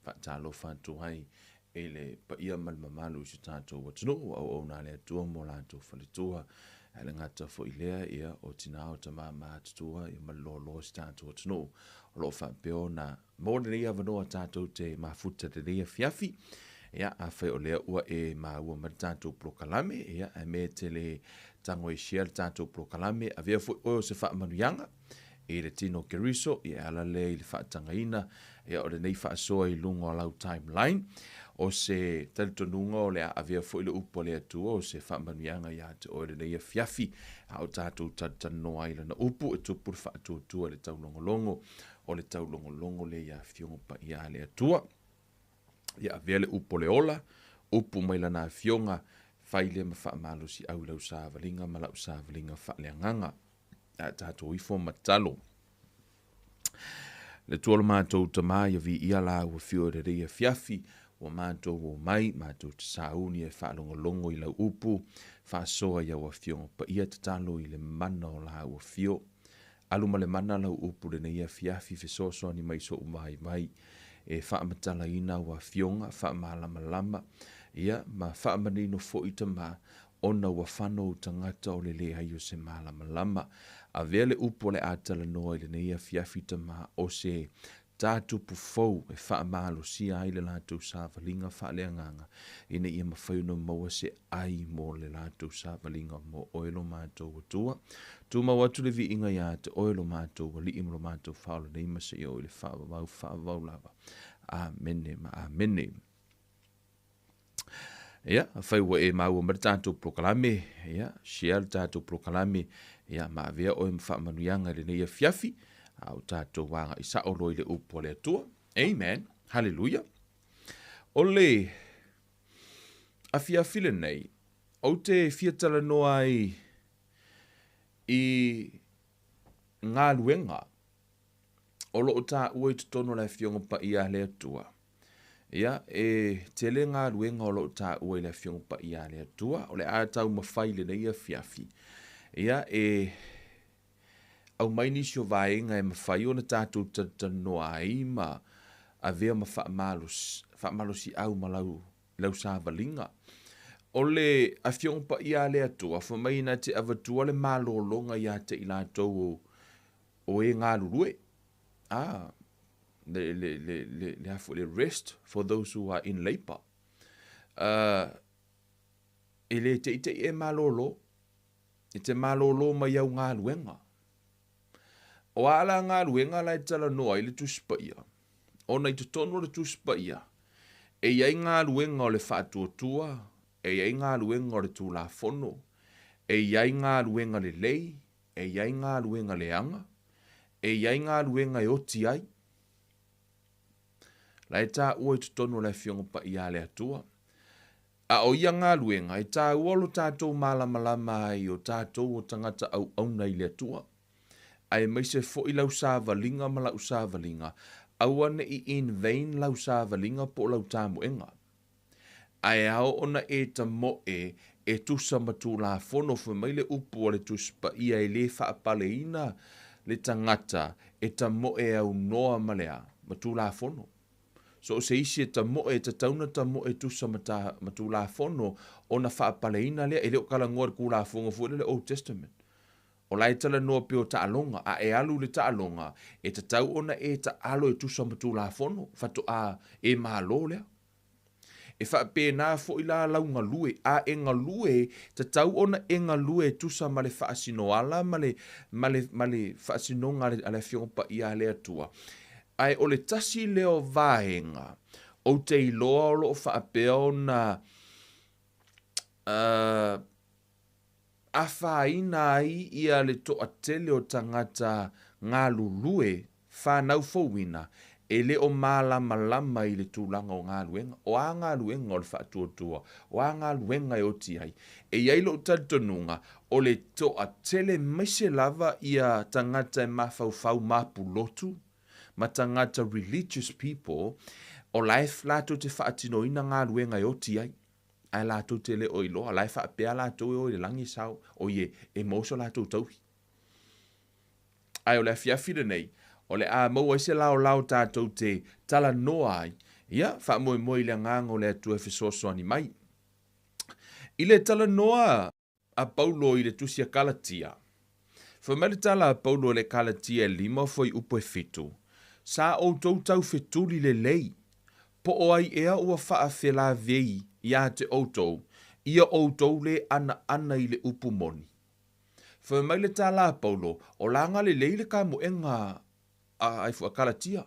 Faatalofa atu ai i le paia ma le mamalu i si o tatou atunuu, auauna a le Atua ma o latou faletua. Ae le gata foi i lea, ia, o tina o tama matutua ia ma le loaloa o si tatou atunuu o lo o faapea ona maua lenei avanoa tatou te mafuta i lenei afiafi. Ia, afai o lea ua e maua mai le tatou polokalame, ia, ae mea e te le tago e share le tatou polokalame, avea foi oe o se faamanuiaga i le tino o Keriso, ia e ala lea i le faatagaina ia o lenei faasoa i luga o lau timeline. O se talitonuga o le a avea foi le upu a le Atua o se faamanuiaga ia te oe lenei afiafi, a o tatou talatalanoa ai i lana upu e tupu le faatuatua i le taulogologo, o le taulogologo lea i Afioga Paia a le Atua. Ia avea le upu o le ola, upu mai lana Afioga, fai lea ma faamalosiau i lau savaliga ma lau savaliga faaleagaga. A tatou ifo ma tatalo. Le Atua o lo matou Tama, ia viia lau afio i lenei afiafi, ua matou omai, matou te sauni e faalogologo i lau upu, faasoa i au afioga paia, tatalo i le mana o lau afio. Alu ma le mana lau upu lenei afiafi, fesoasoani mai sou vaivai e faamatalaina au afioga, faamalamalama, ia ma faamanino foi Tama, ona ua fano ou tagata o le leai o se malamalama. Avea le upu o le a talanoa i lenei afiafi Tama, o se tatupu fou e faamalosia ai le latou savaliga faaleagaga, ina ia mafai ona maua se ai mo le latou savaliga mo oe lo matou Atua. Tumau atu le viiga ia te oe lo matou Alii ma lo matou Faaola nei ma seia oo i le faavavau faavavau lava. Amene ma amene. Ia, afai ua e maua mai le tatou polokalame, ia, share le tatou polokalame, ia, ma avea oe ma faamanuiaga i lenei afiafi, a o tatou agai sao loa i le upu a le Atua. Amen. Haleluia. O le afiafi lenei, ou te fia talanoa ai i galuega o lo o taua i totonu o le Afioga Paia a le Atua. Ia, e tele galuega o lo o taua i le Afioga Paia a le Atua, o le a taumafai i lenei afiafi. Ia, e aumai nisi o vaega e mafai ona tatou talatalanoa ai ma avea ma faamalosiau ma lau lau savaliga. O le Afioga Paia a le Atua, fai mai na te avatua le malologa ia te i latou o e galulue. Ah, le, le, le, le, le, a foi, le rest for those who are in labor. E le teitei e malolo, e te malolo mai au galuega. O a la galuega la e talanoa ai le Tusi Paia? Ona i totonu o le Tusi Paia, e i ai galuega o le faatuatua, e i ai galuega o le Tulafono, e i ai galuega lelei, e i ai galuega leaga, e i ai galuega e oti ai. La e taua i totonu o le Afioga Paia a le Atua. A o ia galuega, e taua lo tatou malamalama ai o tatou o tagata auauna i le Atua. Aemaise foi lau savaliga ma lau savaliga, aua ne i in vain lau savaliga po o lau tamoega. Ae ao ona e tamoe e tusa ma Tulafono, fai mai le upu a le Tusi Paia e le faapaleina le tagata e tamoe aunoa ma le a? Ma Tulafono. So o se isi e tamoe, e tatau ona tamoe e tusa ma, ta, ma Tulafono ona faapaleina lea, e le o talanoa i le Tulafono foi lea le Old Testament. O la e talanoa pei o taaloga, a e alu i le taaloga, e tatau ona e taalo e tusa ma Tulafono, faatoa e malo lea. E faapena foi la lau galue, a e galue, tatau ona e galue e tusa ma le faasinoala ma le, ma le, ma le faasinoga a le, a le Afioga Paia a le Atua. Ae o le tasi lea o vaega ou te iloa o lo o faapea ona uh, afaina ai ia le toatele o tagata galulue fanau fouina e le o malamalama i le tulaga o galuega. O a galuega o le faatuatua? O a galuega e oti ai? E i ai lou talitonuga, o le toatele aemaise lava ia tagata e mafaufau mapulotu ma tagata religious people, o la e latou te faatinoina galuega e oti ai, ae latou te le o iloa, la e faapea latou e o i le lagi sao, oi e maua so latou tauhi. Ae o le afiafi lenei, o le a maua ai se laolao tatou te talanoa ai Ia, faamoemoe i le Agaga o le Atua e fesoasoani mai. I le talanoa a Paulo i le tusi a Kalatia, fai mai le tala a Paulo i le Kalatia e 5 fuaiupu e 7, Sa outou taufetuli lelei, po o ai ea ua faafelavei ia te outou, ia outou lē anaana i le upu moni. Fai mai le tala a Paulo, o la galelei le kamoega a a Kalatia.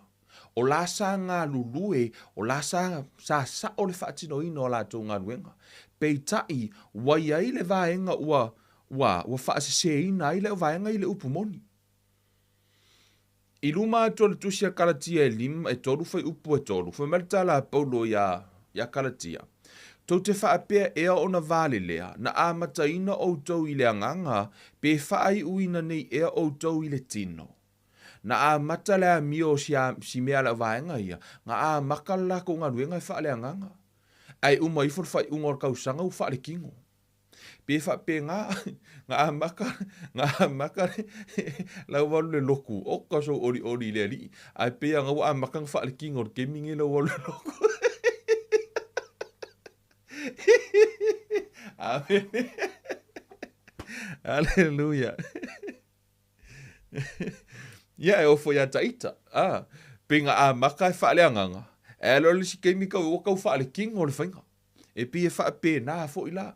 O la sa galulue, o la sa sa sa'o le faatinoina o latou galuega. Peitai, ua i ai le vaega ua ua ua faaseseina ai le vaega i le upu moni. I luma atu o le tusi a Kalatia e 5 e 3 fuaiupu e 3, fai mai le tala a Paulo iā iā Kalatia, Tou te faapea ea ona valelea, na amataina outou i le agaga, pe faaiuina nei ea outou i le tino. Na amata le amio o si, a, si mea le vaega ia, na amaka le lakou galuega e faaleagaga. Ae uma ifo le faaiuga o le tausaga ua faalekino. Pe faapena, na amaka, na amaka lau alu le loku, o ka sou olioli i le alii. Ae pei lava ua amaka na faalekino i le taimi lenei lau alu le loku. Amene. Aleluia. Ia, e ofo iā taita. Ah, pei na amaka e faaleagaga, ae alu alu le isi taimi kau ua tau faalekino le faiga. E pei e faapena foi la.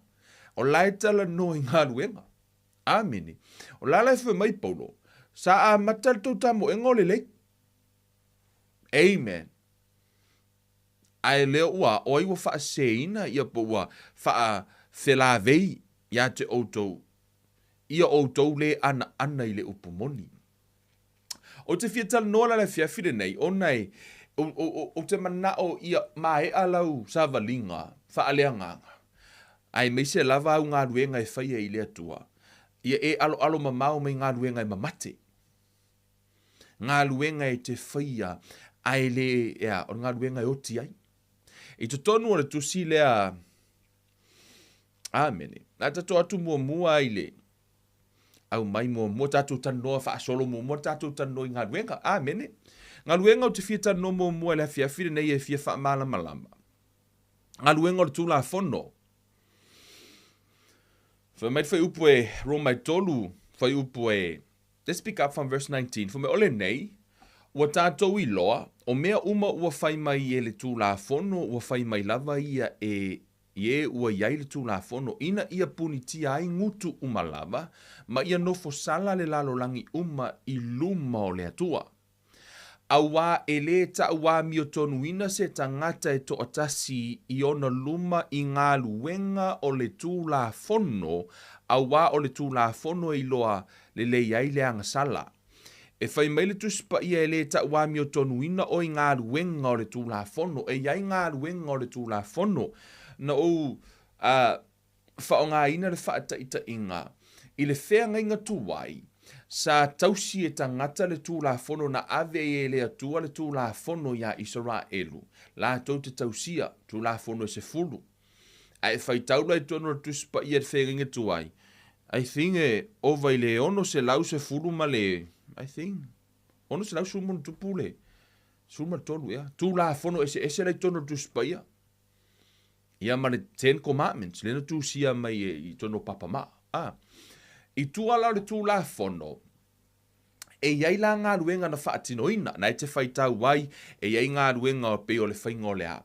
O la e talanoa i galuega. Amene. O la la e fai mai Paulo, sa amata le tou tamoega o lelei. Amen. Ae lea ua o ai ua faaseseina ia po ua faafelavei ia te outou, ia outou lē anaana i le upu moni. Ou te fia talanoa la le afiafi lenei, ona e, ou te manao ia maea lau savaliga faaleagaga, aemaise lava au galuega e faia i le Atua, ia e aloalo mamao mai galuega e mamate. Galuega e te faia ae le, ea, o le galuega e oti ai. I totonu o le tusi lea, Amene. Na tatou atu muamua i le aumai muamua tatou talanoa faasolo muamua tatou talanoa i galuega. Amene. Galuega ou te fia talanoa muamua i le afiafi lenei e fia faamalamalama. Galuega o le Tulafono. Fai mai le fuaiupu e Roma e 3, fuaiupu e Let's pick up from verse 19. Fai mai, o lenei, ua tatou iloa, o mea uma ua fai mai e le Tulafono, ua fai mai lava ia e i e ua i ai le Tulafono, ina ia punitia ai gutu uma lava, ma ia nofo sala le lalolagi uma i luma o le Atua. Auā e lē taʻuamiotonuina se tagata e toatasi i ona luma i galuega o le Tulafono, auā o le Tulafono e iloa lelei ai le agasala. E fai mai le Tusi Paia e lē taʻuamiotonuina oe i galuega o le Tulafono. E i ai galuega o le Tulafono. Na ou faaaogaina le faataitaiga i le feagaiga tuai, sa tausi e tagata le Tulafono na ave ai e le Atua le Tulafono iā Isaraelu, latou te tausia Tulafono e sefulu. Ae e faitau la i totonu o le Tusi Paia i le feagaiga tuai, I think e ova i le 610 ma le, I think, 610 ma ona tupu le 13 ea, Tulafono eseese la i totonu o le Tusi Paia. Ia ma le Ten Commandments, lea na tusia mai i totonu o papa maa. A. I tua la o le Tulafono, e i ai la galuega na faatinoina, na e te faitau ai, e i ai galuega pei o le faiga o le a,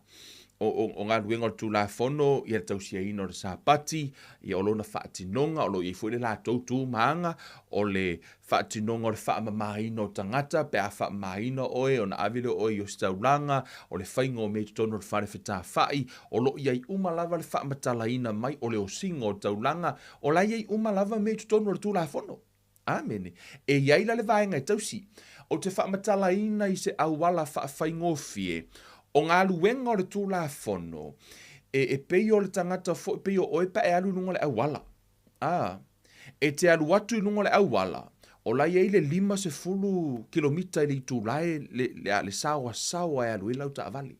o, o, o galuega o le Tulafono, ia le tausiaina o le Sapati, ia o lona faatinoga, o lo o i ai foi le latou tu ma aga, o le faatinoga o le faamamaina o tagata, pe a faamamaina oe, ona ave lea o oe i ositaulaga, o le faiga o mea i totonu o le fale fetafa'i, o lo o i ai uma lava le faamatalaina mai o le osiga o taulaga, o la e i ai uma lava mea i totonu o le Tulafono. Amene. E i ai la le vaega e tausi. Ou te faamatalaina i se auala faafaigofie, o galuega o le Tulafono, e, e pei o le tagata foi, pei o oe pe a e alu i luga o le auala. A, e te alu atu i luga o le auala, o la e i ai le 50 kilomita i le itula e le, le, le saoasaoa e alu ai lau taavale.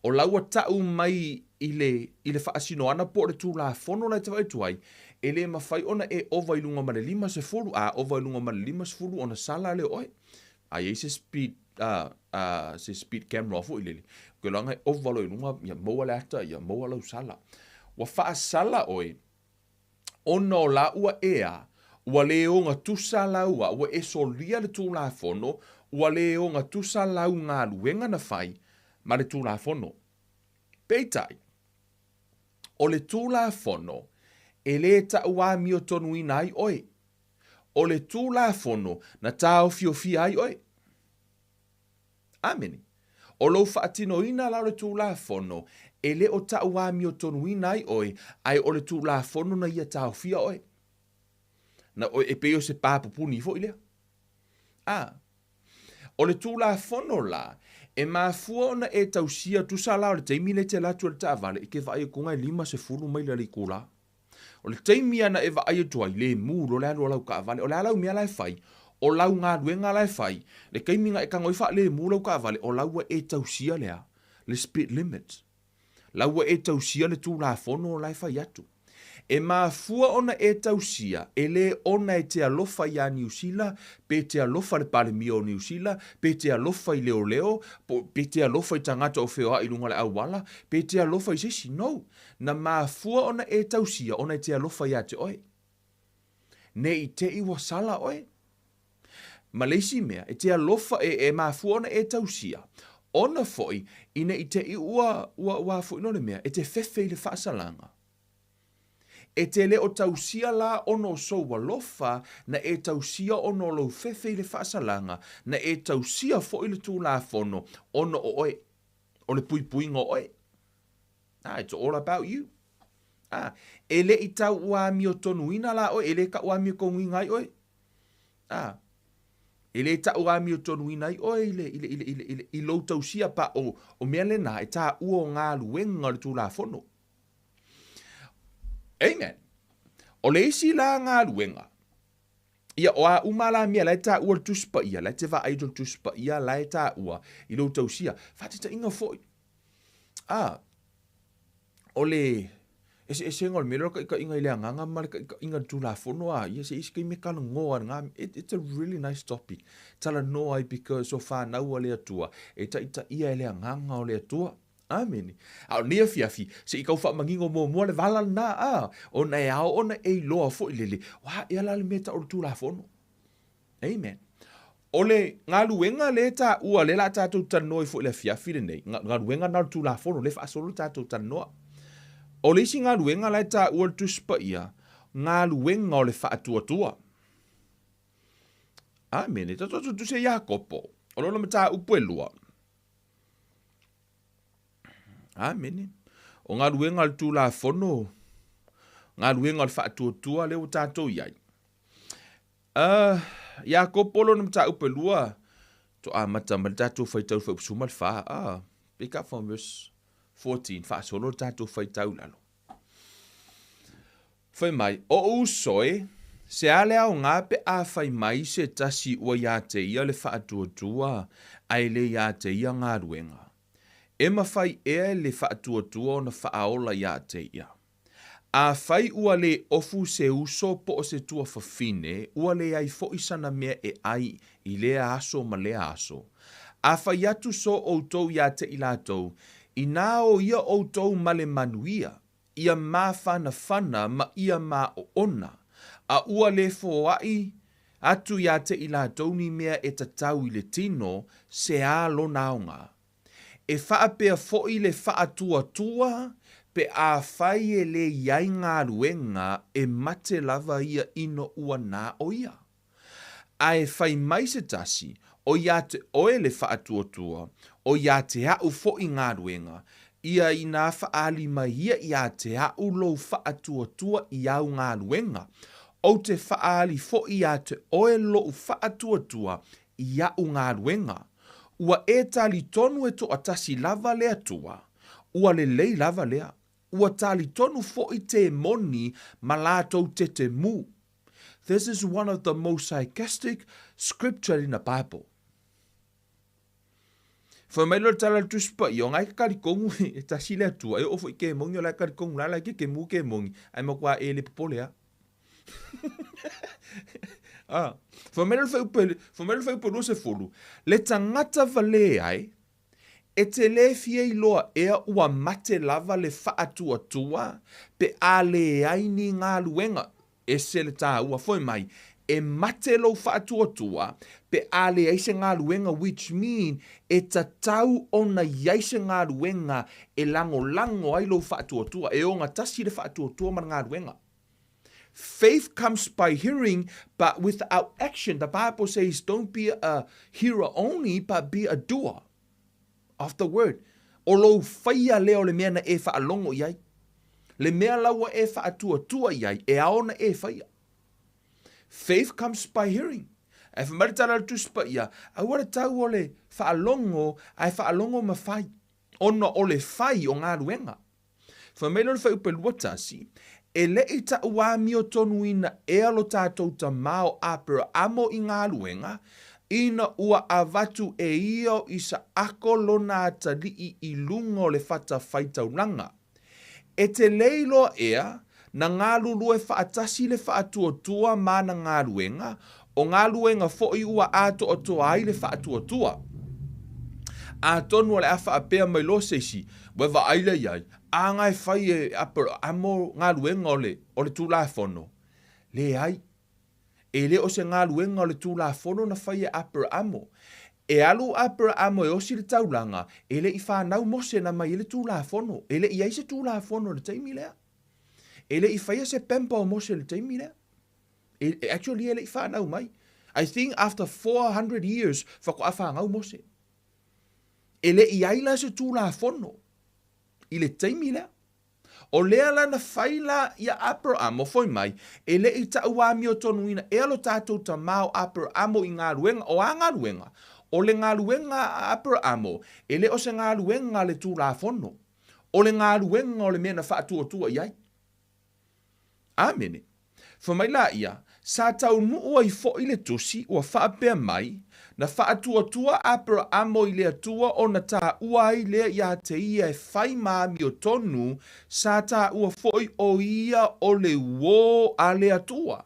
O la ua tau mai i le, i le faasinoana po o le Tulafono la e te vaai atu ai, e le mafai ona e ova i luga ma le 50, a ova i luga ma le 50 ona sala lea o oe. A i ai se speed, a, a, se speed camera foi lele, ke loaga e ova loa i luga, ia maua le ata, ia maua lau sala. Ua faasala oe, ona o la ua ea, ua le ogatusa lau a, ua e solia le Tulafono, ua le ogatusa lau galuega na fai ma le Tulafono. Peitai, o le Tulafono e lē ta'u amiotonuina ai oe. O le Tulafono na taofiofia ai oe. Amene. O lou faatinoina la o le Tulafono e le o ta'u amiotonuina ai oe, ae o le Tulafono na ia taofia oe. Na oe e pei o se pa pupuni foi lea. A. O le Tulafono la, e mafua ona e tausia tusa la o le taimi lea e te alu atu ai i le taavale, e te vaai atu e 50 maila le itula. O le taimi lava na e vaai atu ai, le mu loa le alu a lau taavale. O le a lau mea la e fai? O lau galuega la e fai, le taimi na e tago ai faalemu lau taavale, o la ua e tausia le a? Le speed limit. La ua e tausia le Tulafono la e fai atu. E mafua ona e tausia, e lē ona e te alofa iā Niu Sila, pe te alofa le Palemia o Niu Sila, pe te alofa i leoleo, po, pe te alofa i tagata o feoaʻi i luga o le auala, pe te alofa i se isi. No. Na mafua ona e tausia ona e te alofa iā te oe. Ne i te i ua sala oe. Ma le isi mea, e te alofa, e, e mafua ona e tausia, ona foi, ina i te i ua, ua, ua foi no le mea, e te fefe i le faasalaga. E te le o tausia la ona o sou alofa, na e tausia ona o lou fefe i le faasalaga, na e tausia foi le Tulafono ona o oe, o le puipuiga o oe. Ah, it's all about you. Ah, e le i tau ua amiotonuina la oe, e le tau amiotonuina ai oe. Ah, e le tau amiotonuina ai oe i le, i le, i le, i le, i le, i lou tausia pa o, o mea lena e taua o galuega o le Tulafono. Amen. O le isi la galuega, ia o a uma la mea la e taua le Tusi Paia, la e te vaai i le Tusi Paia la e taua i lou tausia. Faataitaiga foi, a, o le eseesega o le mea lea o le taitaiga i le agaga ma le taitaiga i le Tulafono, a, ia se isi taimi e talanoa ai lena, it's a really nice topic. Talanoa ai because o fanau a le Atua, e taitaia e le agaga o le Atua. Amene. A o lenei afiafi, se i tau faamanino muamua le vala lena, a, ona e ao ona e iloa foi lele, ua ea la le mea e tau o le Tulafono. Amen. O le galuega lea e taua, lea o le a tatou talanoa ai foi i le afiafi lenei, galuega lena o le Tulafono, lea e faasolo le tatou talanoa. O le isi galuega la e taua e le Tusi Paia, galuega o le faatuatua. Amene. Tatou tusi a Iakopo, o lona mataupu e lua. Amene. O galuega o le Tulafono, galuega o le faatuatua lea ua tatou i ai. Uh, Iakopo lona mataupu e lua, to amata mai le tatou faitau fuaiupu 14. Ah, pick up from verse 14, faasolo le tatou faitau i lalo. Fai mai, O uso e, se a le aoga pe a fai mai se tasi ua iā te ia le faatuatua ae le iā te ia galuega? E mawhai ea le faatuatua ona faaola iā te ia? Afai ua lē ofu se uso po o se tuafafine, ua leai foʻi sana mea e ʻai i lea aso ma lea aso. A fai atu so ʻoutou iā te i latou, inā o ia ʻoutou ma le manuia, ia māfanafana ma ia māʻoʻona, a ua lē foaʻi atu iā te i latou ni mea e tatau i le tino, se a lona aoga? E faapea foʻi le faatuatua pe afai e lē i ai galuega e mate lava ia ino ua nā o ia. A e fai mai se tasi, o iā te oe le faatuatua, o iā te aʻu foʻi galuega, ia inā faaali mai ia iā te aʻu lou faatuatua i au galuega, ou te faaali foʻi iā te oe loʻu faatuatua i aʻu galuega. Ua e talitonu e toatasi lava le Atua, ua lelei lava lea. Ua talitonu foʻi te moni ma latou tete mu. This is one of the most sarcastic scripture in the Bible. Fai mai loa le tala a le Tusi Paia, o ngai ka talitonu e tasi le Atua, e oo foi ke moni o la e talitonu la la ke ke mu ke moni, ae matua e le popole a. Ah. Fai mai le fuaiupu, fai mai le fuaiupu 20, le tagata valē ai, e te lē fia iloa ea ua mate lava le faatuatua pe a leai ni galuega. Ese le tāua foi mai, e mate lou faatuatua pe a leai se galuega which mean e tatau ona i ai se galuega e lagolago ai lou faatuatua, e ogatasi le faatuatua ma le galuega. Faith comes by hearing, but without action. The Bible says, don't be a hearer only, but be a doer of the word. O lou faia lea o le mea na e faalogo i ai. Le mea la ua e faatuatua i ai, e ao ona e faia. Faith comes by hearing. Ae fai mai le tala a le Tusi Paia, aua le tau o le faalogo, ae faalogo ma fai, ona o le fai o galuega. Fai mai lea o le fuaiupu e 21, E le i taʻuamiotonuina ea lo tatou tamā o Aperaamo i galuega, ina ua avatu e ia o Isaako lona atalii i luga o le fatafaitaulaga? E te le iloa ea, na galulue faatasi le faatuatua ma ana galuega, o galuega foi ua atoatoa ai le faatuatua. Atonu o le a faapea mai loa se isi, Ua e vaai lea i ai, a na e fai e Aperaamo galuega o le, o le Tulafono? Leai. E le o se galuega o le Tulafono na fai e Aperaamo. E alu o Aperaamo e osi le taulaga, e le i fanau Mose na mai ai le Tulafono. E le i ai se Tulafono i le taimi lea. E le i faia se pamper o Mose i le taimi lea. E, actually e le i fanau mai. I think after 400 years faatoa fanau Mose. E le i ai la se Tulafono i le taimi lea. O lea la na fai la ia Aperaamo foi mai, e le i taʻuamiotonuina ea lo tatou tamā o Aperaamo i galuega, o a galuega? O le galuega a Aperaamo, e le o se galuega a le Tulafono, o le galuega o le mea na faatuatua i ai. Amene. Fai mai laia, Sa taunuu ai foi le tusi ua faapea mai, Na faatuatua Aperaamo i le Atua ona taua ai lea ia te ia e fai ma amiotonu, sa taua foi o ia o le uō a le Atua.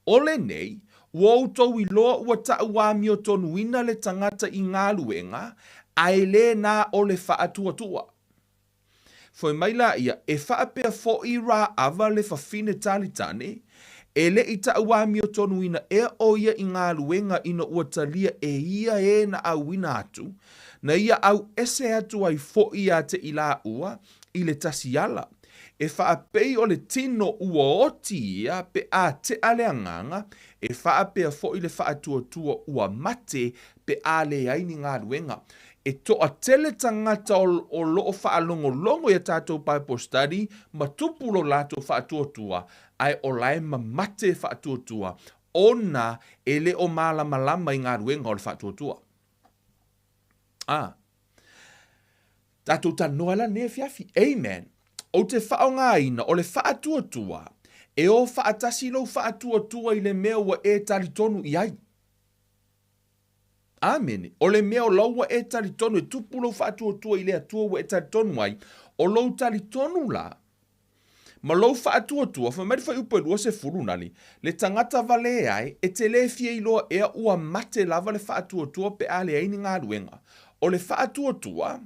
O lenei, ua outou iloa ua taʻuamiotonuina le tagata i galuega, ae le na o le faatuatua. Fai mai laia, e faapea foʻi Raava le fafine talitane, e le i taʻuamiotonuina ea ʻo ia i galuega ina ua talia e ia e na ʻauina atu, na ia ʻauese atu ai foʻi ia te i lāua i le tasi ala, e faapei o le tino ua oti ia pe a teʻa le agaga, e faapea foʻi le faatuatua ua mate pe a leai ni galuega. E toatele tagata o loo faalogologo ia tatou Bible study ma tupu lo latou faatuatua ae o la e mamate faatuatua ona e le o malamalama i galuega o le faatuatua. A. Tatou talanoa ai la lenei afiafi. Amen. Ou te faaaogaina o le faatuatua e o faatasi lou faatuatua i le mea ua e talitonu i ai. Amene. O le mea o la ua e talitonu, e tupu lou faatuatua i le Atua ua e talitonu ai, o lou talitonu la, ma lou faatuatua, fai mai le fuaiupu e 20 nani, le tagata valē ai, e te lē fia iloa ea ua mate lava le faatuatua pe a leai ni galuega. O le faatuatua,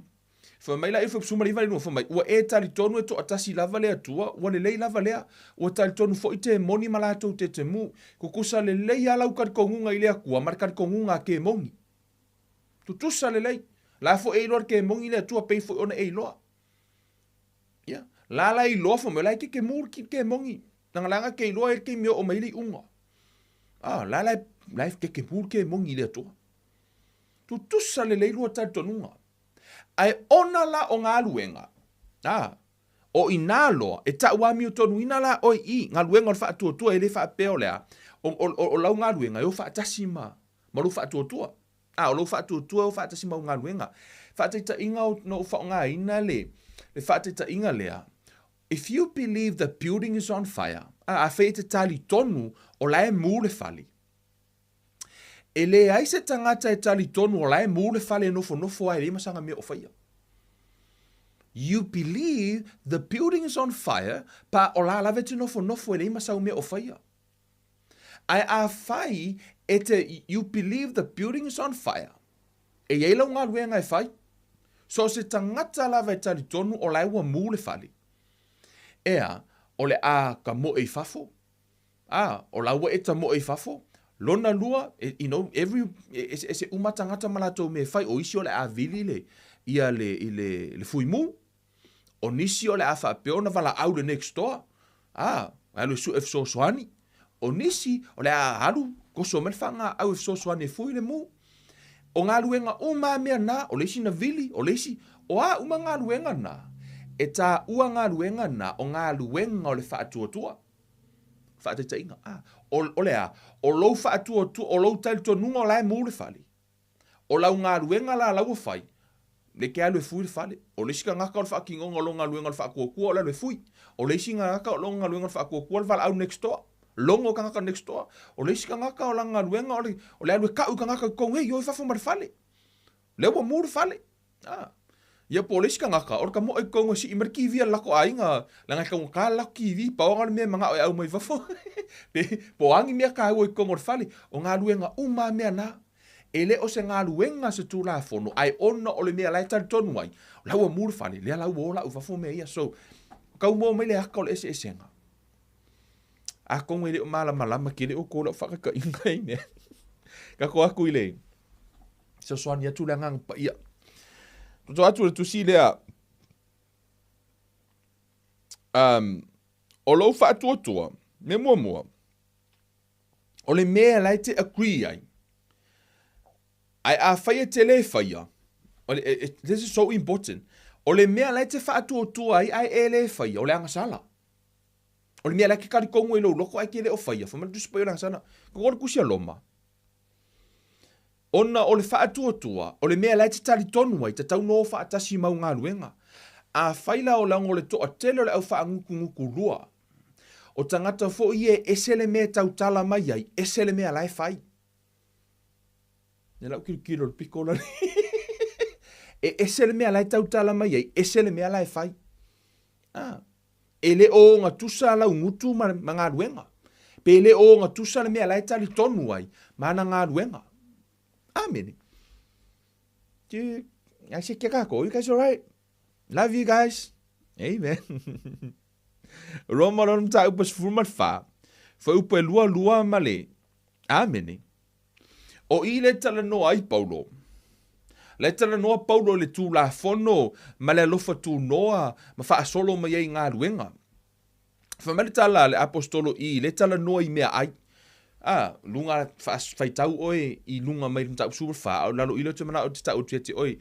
Fai mai la i 19 fai mai, ua e talitonu e toatasi lava le Atua, ua lelei lava lea. Ua talitonu foʻi temoni ma latou tetemu. Tutusa lelei a lau talitonuga i le Atua ma le talitonuga a kemoni. Tutusa lelei. La foʻi e iloa le kemoni le Atua pei foʻi ona e iloa. Ia. La la iloa fai mai, la e tetemu le kemoni. Langa langa ke iloa e le taimi e oo mai ai le iuga. Ah, la la la e tetemu le kemoni i le Atua. Tutusa lelei lua talitonuga. Ae ona la o galuega, a, o inā loa, e taʻuamiotonuina la ʻoe i galuega o le faatuatua, e le faapea o le a, o, o, o, o lau galuega e o faatasi ma, ma lou faatuatua. A, o lou faatuatua e o faatasi ma au galuega. Faataitaiga o, na ou faaaogaina le, le faataitaiga lea, if you believe the building is on fire, a, afai e te talitonu o la e mū le fale, E leai se tagata e talitonu o la e mū le fale e nofonofo ai e leai ma sana mea o faia. You believe the building is on fire, pa o la lava e te nofonofo e leai ma sau mea o faia. Ae afai e te, you believe the building is on fire, e i ai lau galuega e fai. So o se tagata lava e talitonu o la e ua mu le fale. Ea, o le a tamoe i fafo, a, o la ua e tamoe i fafo, lona lua, e, you know, every, e eseese uma tagata ma latou mea e fai, o isi o le a vili le, ia le, i le, le fuimu, O nisi o le a faapea ona valaau le next door, a, e alu e sue fesoasoani. O nisi o le a alu toso mai le faagaau e fesoasoani e fui le mu. O galuega uma a mea na, o le isi na vili, o le isi, o a uma galuega na, e taua galuega na o galuega o le faatuatua. Faataitaiga, a, o, o le a? O lou faatuatua, o lou talitonuga o la e mu le fale. O lau galuega la la ua fai, le ke alu e fui le fale. O le isi tagata o le faatinoga o lona galuega o le faatuatua o le alu e fui. O le isi tagata o lona galuega o le faatuatua o le valaau next door. Logo tagata next door. O le isi tagata o lana galuega o le, o le alu e kau i tagata i totonu, hei, o i fafo ma le fale. Lea ua mu le fale. Ah. Ia po o le isi tagata, o le tamoe i totonu e sii mai le TV a le latou aiga, leaga e taugata le latou TV, pau lava le mea e manao e au mai fafo. Pe, po o a ni mea taua i totonu o le fale. O galuega uma a mea na. E le o se galuega se Tulafono, ae ona o le mea la e talitonu ai, o la ua mu le fale, lea la ua ola au i fafo mea ia. So, tau moa mai le aka o le eseesega. Atonu e le o malamalama tele outou i lau faataitaiga i mea. Tatou atu i le fesoasoani atu le Agaga Paia. Tatou atu i le tusi lea, um, o lou faatuatua, mea muamua, o le mea la e te agree ai, ae afai e te le faia, this is so important, o le mea la e te faatuatua ai ae e le faia, o le agasala. O le mea la e te talitonu ai i lou loto ae te le o faia, fai mai le Tusi Paia o le agasala. Ko le Tusi a Roma, ona o le faatuatua, o le mea la e te talitonu ai, tatau ona o faatasi ma au galuega. Afai la o leaga o le toatele o le au faagutugutu lua, O tagata foi ia e ese le mea e tautala mai ai, ese le mea la e fai. Ia lau tilotilo i le pito la. E ese le mea la e tautala mai ai, ese le mea la e fai. Ah. E le o ogatusa lau gutu ma, ma galuega. Pe le o ogatusa le mea la e talitonu ai ma ana galuega. Amene. Ai se ke kākou, you guys alright? Love you guys. Amen. Roma lona mataupu 14, fuaiupu e 22 ma le Amene. O i le talanoa ai Paulo. Le talanoa Paulo i le Tulafono ma le alofa tunoa ma faasolo mai ai i galuega. Fai mai le tala a le Aposetolo i le talanoa i meaai. A, luga faitau oe i luga mai le mataupu 14, a o lalo i lea ou te manao ou te tau atu ia te oe.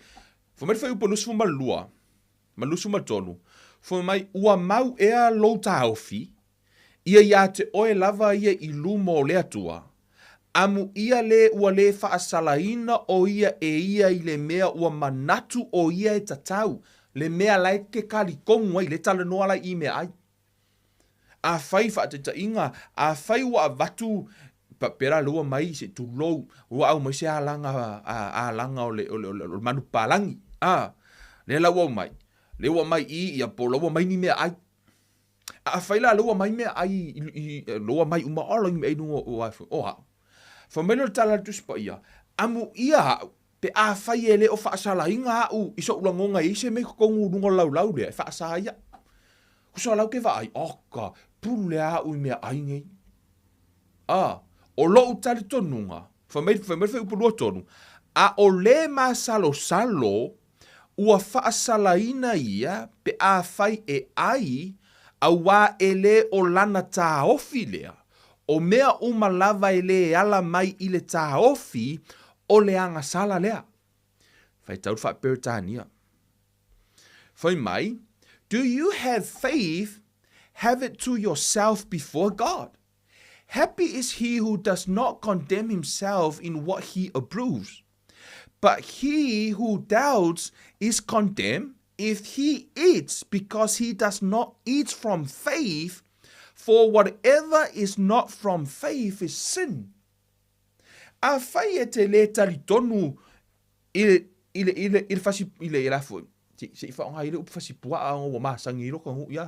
Fai mai le fuaiupu 22 ma 23, fai mai, Ua mau ea lou taofi, ia iā te oe lava ia i luma o le Atua, amu ia lē ua lē faasalaina o ia e ia i le mea ua manatu o ia e tatau, le mea la e ke talitonu ai, le talanoa la i meaai. Afai, faataitaiga, afai ua avatu, pera lea ua mai se tulou, ua aumai se alaga, alaga o le, o le, o le manupapalagi, a, lea la ua aumai, lea ua aumai i, ia po o la ua aumai ni meaai. A afai la lea ua aumai meaai i, i, lea ua aumai uma, ola ni meaai i luga o, o au. Fai mai lea o le tala a le Tusi Paia, amuia au, pe afai e le o faasalaina au i soʻu lagona e i ai se mea i totonu i luga o le laulau lea e faasa ai au. Husa lau ke vaai, oka, pule au i meaai nei. A, o loʻu talitonuga, fai mai, fai mai le fuaiupu 23, a o le masalosalo ua faasalaina ia pe afai e ʻai, auā e lē o lana taofi lea, o mea uma lava e lē ala mai i le taofi o le agasala lea. Faitau le Faa-Peretania. Fai mai, Do you have faith? Have it to yourself before God. Happy is he who does not condemn himself in what he approves. But he who doubts is condemned if he eats, because he does not eat from faith, for whatever is not from faith is sin. Afai e te lē talitonu i le, i le, i le, i le fasi, i le, la foi, se, se i whaonga i le upu fasi puaa o ua masangi i roka ngu ia.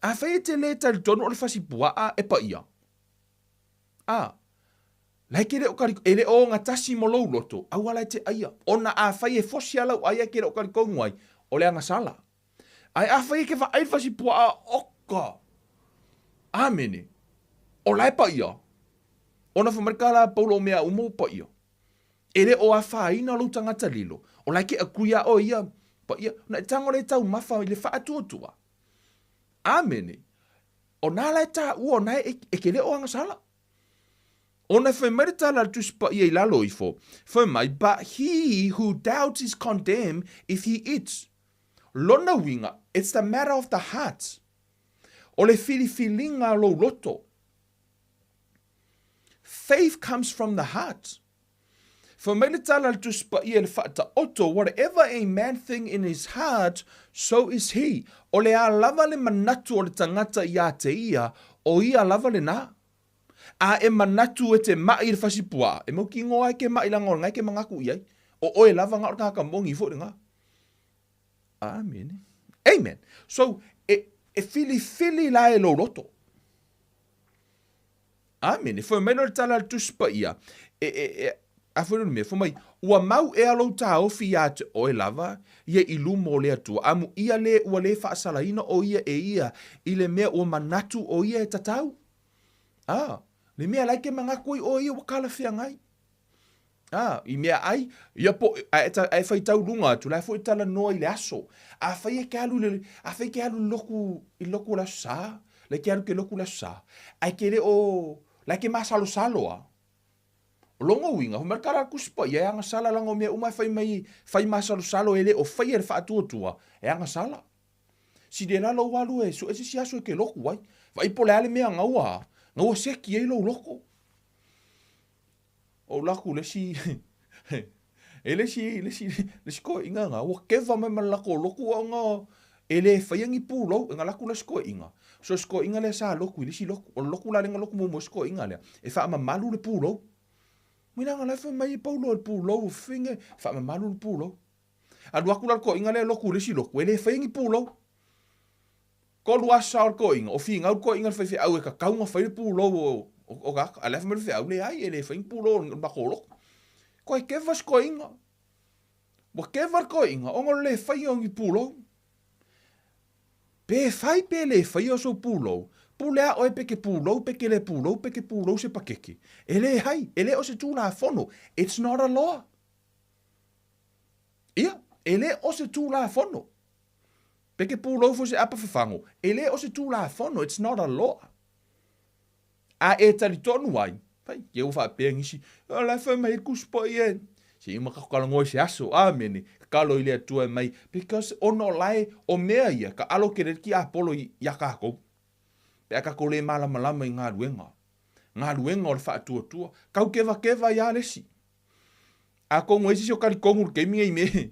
Afai e te lē talitonu o le fasi puaa e paia. A. La e te le o kali, e le o ogatasi ma lou loto, aua la e te ʻaia. Ona afai e fosi a lau ʻai ae ke le o talitonu ai, o le agasala. Ae afai e ke vaai le fasi puaʻa, oka! Amene. O la e paia. Ona fai mai le tala a Paulo o mea uma ua paia. E le o afaina lou tagata lilo, o la e ke agree a oe ia, paia. Ona e tago le taumafa i le faatuatua. Amene. O na la e taua o na e, e ke le o agasala. Ona fai mai le tala a le Tusi Paia i lalo ifo, fai mai, But he who doubts is condemned if he eats. Lona uiga, it's the matter of the heart. O le filifiliga a lou loto. Faith comes from the heart. Fai mai le tala a le Tusi Paia i le faataoto, Whatever a man think in his heart, so is he. O le a lava le manatu o le tagata iā te ia, o ia lava lenā. A e manatu e te maʻi i le fasipuaa, e mau kino ai ke maʻi laga o lena e ke manatu i ai. O oe lava na o le tagata moni foi lena. Amene. Amen. So, e, e filifili la e lou loto. Amene. Fai mai le tala a le Tusi Paia, e, e, e, a foi le mea, fai mai, ua mau ea lou taofi iā te oe lava, ia i luma o le Atua, amuia le ua le faasalaina o ia e ia i le mea ua manatu o ia e tatau. A, le mea la e ke manatu ai oe ia ua talafeagai. A, i mea ai, ia po, a e, a e faitau luga atu, la e foi talanoa i le aso. Afai e ke alu i le, afai e ke alu i le loku, i le loku o le Aso Sa, la e ke alu ke loku i le Aso Sa, ae ke le o, la e ke masalosalo a. O lona uiga, fai mai le tala a le Tusi Paia, e agasala leaga o mea uma e fai mai, fai masalosalo e le o faia e le faatuatua, e agasala. Sili e la lou alu e sue se isi aso e ke loku ai. Vaai po o le a le mea gaua, gaua seki ai lou loko. O laku le isi, e le isi, le isi, le isi toeaiina na, ua keva mai ma le latou lotu ona e le faia ni pulou, e na laku le isi toeaiina. So si toeaiina lea sa lotu i le isi lotu. O le lotu la lea na lotu muamua e si toeaiina lea, e faamamalu le pulou. Mai leaga la e fai mai e Paulo le pulou, fine, faamamalu le pulou. Alu atu la le toeaiina lea lotu i le isi lotu, e le faia ni pulou. 3 aso o le toeaiina, o finau le toeaiina i le faifeau e tatau ona fai le pulou o, o, o tagata. A o le a fai mai le faifeau, leai, e le fai ni pulou o le matou lotu. Toe keva si toeaiina. Ua keva le toeaiina ona o le le faia o ni pulou. Pe fai pe le faia o sou pulou, pule a oe pe ke pulou, pe ke le pulou, pe ke pulou se pakeke. E leai, e le o se Tulafono. It's not a law. Ia, e le o se Tulafono. Pe ke pulou foi se apa fafago, e le o se Tulafono, it's not a law. A e talitonu ai, fai, ke ua faapea nisi, o la e fai mai le Tusi Paia e, se i uma tatou talanoa i se aso, amene, tatalo i le Atua e mai, because ona o la e, o mea ia, taalo tele ai le tiapolo iā tatou, pe a tatou le malamalama i galuega, galuega o le faatuatua, tau kevakeva ai lava le isi. Atonu e i ai se isi o talitonu i le taimi nei i mea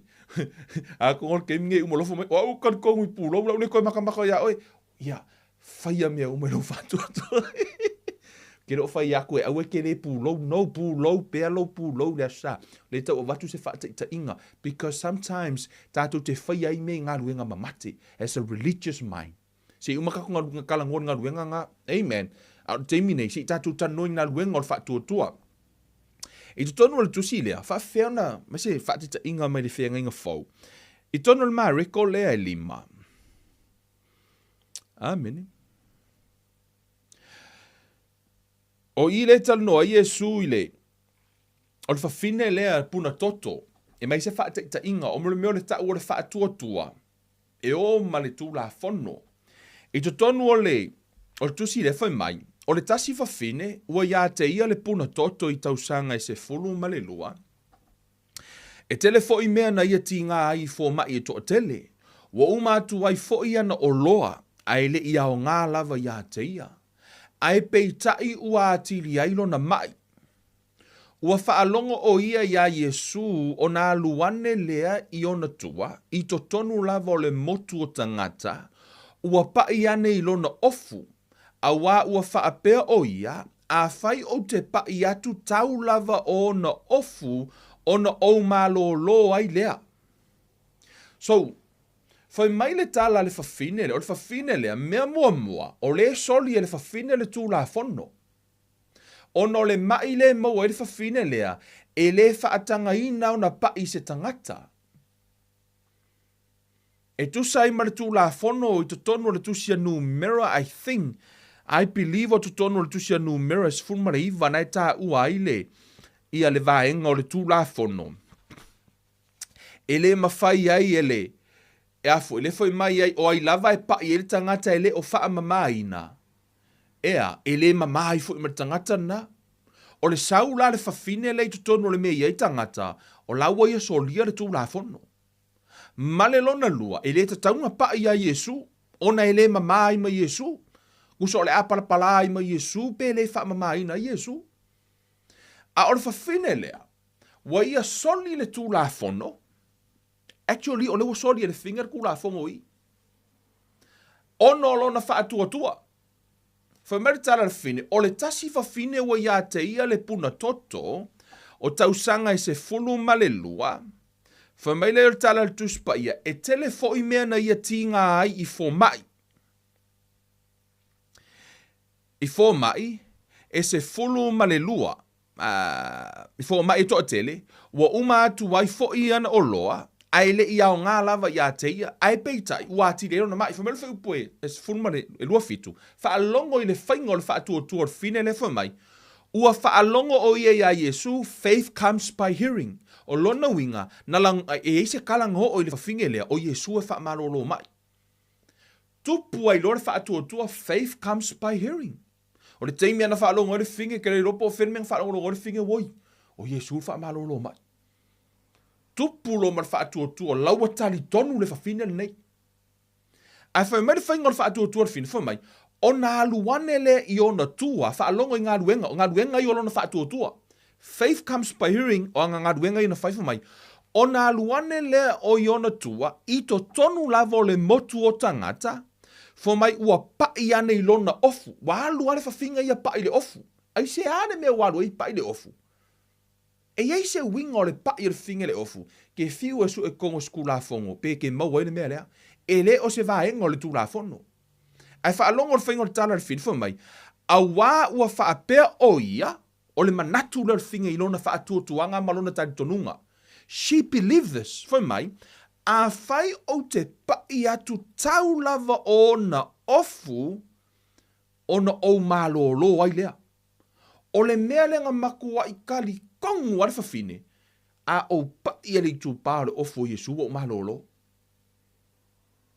Atonu o le taimi nei uma alofa mai, o au ou te talitonu i pulou, o le a ou le toe makamaka iā oe. Ia, faia mea uma i lou faatuatua. Ou te le o fai atu e aua e te le pulou, no, pulou pea lou pulou i le Aso Sa. O lea e tau avatu se faataitaiga, because sometimes tatou te faia ai mea i galuega mamate, as a religious mind. Se i uma tatou galuega talanoa i le galuega na. Amen. A o le taimi nei, se i tatou talanoa i galuega o le faatuatua. I totonu o le tusi lea, faafefea ona, mai se faataitaiga mai le feagaiga fou. I totonu o le Mareko lea e lima. Amene. O i lea e talanoa ai Iesu i le, o le fafine lea puna toto, e mai se faataitaiga, o le mea o le tau o le faatuatua, e ō ma le Tulafono. I totonu o le, o le tusi lea fai mai, o le tasi fafine ua iā te ia le puna toto i tausaga e 12, e tele foʻi mea na ia tīgā ai i fōmaʻi e toatele, ua uma atu ai foʻi ana oloa a e le i aogā lava iā te ia. Ae peitai ua atili ai lona maʻi. Ua faalogo ʻo ia iā Iesū ona alu ane lea i ona tua, i totonu lava o le motu o tagata, ua paʻi ane i lona ofu, auā ua faapea ʻo ia, Afai ou te paʻi atu tau lava o ona ofu ona ou malōlō ai lea. So, fai mai le tala a le fafine lea, o le fafine lea, mea muamua, o lea e soli e le fafine le Tulafono. Ona o le maʻi lea e maua ai le fafine lea, e lē faatagaina ona paʻi i se tagata. E tusa ai ma le Tulafono i totonu o le Tusi a Numera, I think, I believe o totonu o le Tusi a Numera e 19 na e taua ai le, ia le vaega o le Tulafono. E lē mafai ai e le, e a foi, le foi mai ai, o ai lava e paʻi ai le tagata e le o faamamaina, ea, e lē mamā ai foi ma le tagata lena. O le sau la a le fafine lea i totonu o le mea e i ai tagata, o la ua ia solia le Tulafono. Ma le lona lua, e lē tatau ona paʻi iā Iesu, ona e lē mamā ai ma Iesu. Tusa o le a palapala ai ma Iesu pe lē faamamāina ai Iesu. A o le fafine lea, ua ia soli le Tulafono, actually o lea ua soli e le figa le Tulafono i ona o lona faatuatua. Fai mai le tala a le fafine, o le tasi fafine ua iā te ia le puna toto o tausaga e 12, fai mai lea o le tala a le Tusi Paia, e tele foi mea na ia tiga ai i fomai. I fomai e 12 ā, i fomai e toatele, ua uma atu ai foi ana oloa, ae le i aoga lava iā te ia, ae peitai, ua atili ai lona maʻi. Fai mai le fuaiupu e 27, faalogo i le faiga o le faatuatua o le fine lea fai mai, Ua faalogo ʻo ia iā Iesū, faith comes by hearing. O lona uiga, na lag, e i ai se kala na oo i le fafine lea, ʻo Iesū e faamalōlō maʻi. Tupu ai loa le faatuatua, faith comes by hearing. O le taimi a na faalogo ai le fine, ke le iloa po o fea le mea na faalogologo ai le fine, oi, o Iesū le faamalōlō mai. Tupu loa ma le faatuatua, la ua talitonu le fafine lenei. Ae fai mai le faiga o le faatuatua o le fine, fai mai, ona alu ane lea i ona tua, faalogo i galuega, o galuega ia o lona faatuatua. Faith comes by hearing, o ana galuega ia na fai, fai mai, ona alu ane lea o i ona tua, i totonu lava o le motu o tagata, fai mai ua paʻi ane i lona ofu. Ua alu lava le fafiga ia paʻi i le ofu. Aisea le mea ua alu ai paʻi i le ofu? E i ai se uiga o le paʻi o le fafiga i le ofu, ke fiu e suʻe totonu o se Tulafono pe ke maua ai le mea lea. E le o se vaega o le Tulafono. Ae faalogo le faiga o le tala a le fili, fai mai, Auā ua faapea ʻo ia, o le manatu lea o le figa i lona faatuatuaga ma lona talitonuga. She believed this, fai mai, Afai ou te paʻi atu tau lava o ona ofu, ona ou malōlō ai lea. O le mea lea na matuaʻi talitonu a le fafine, a ou paʻi a le itupa o le ofu o Iesū ua ou malōlō.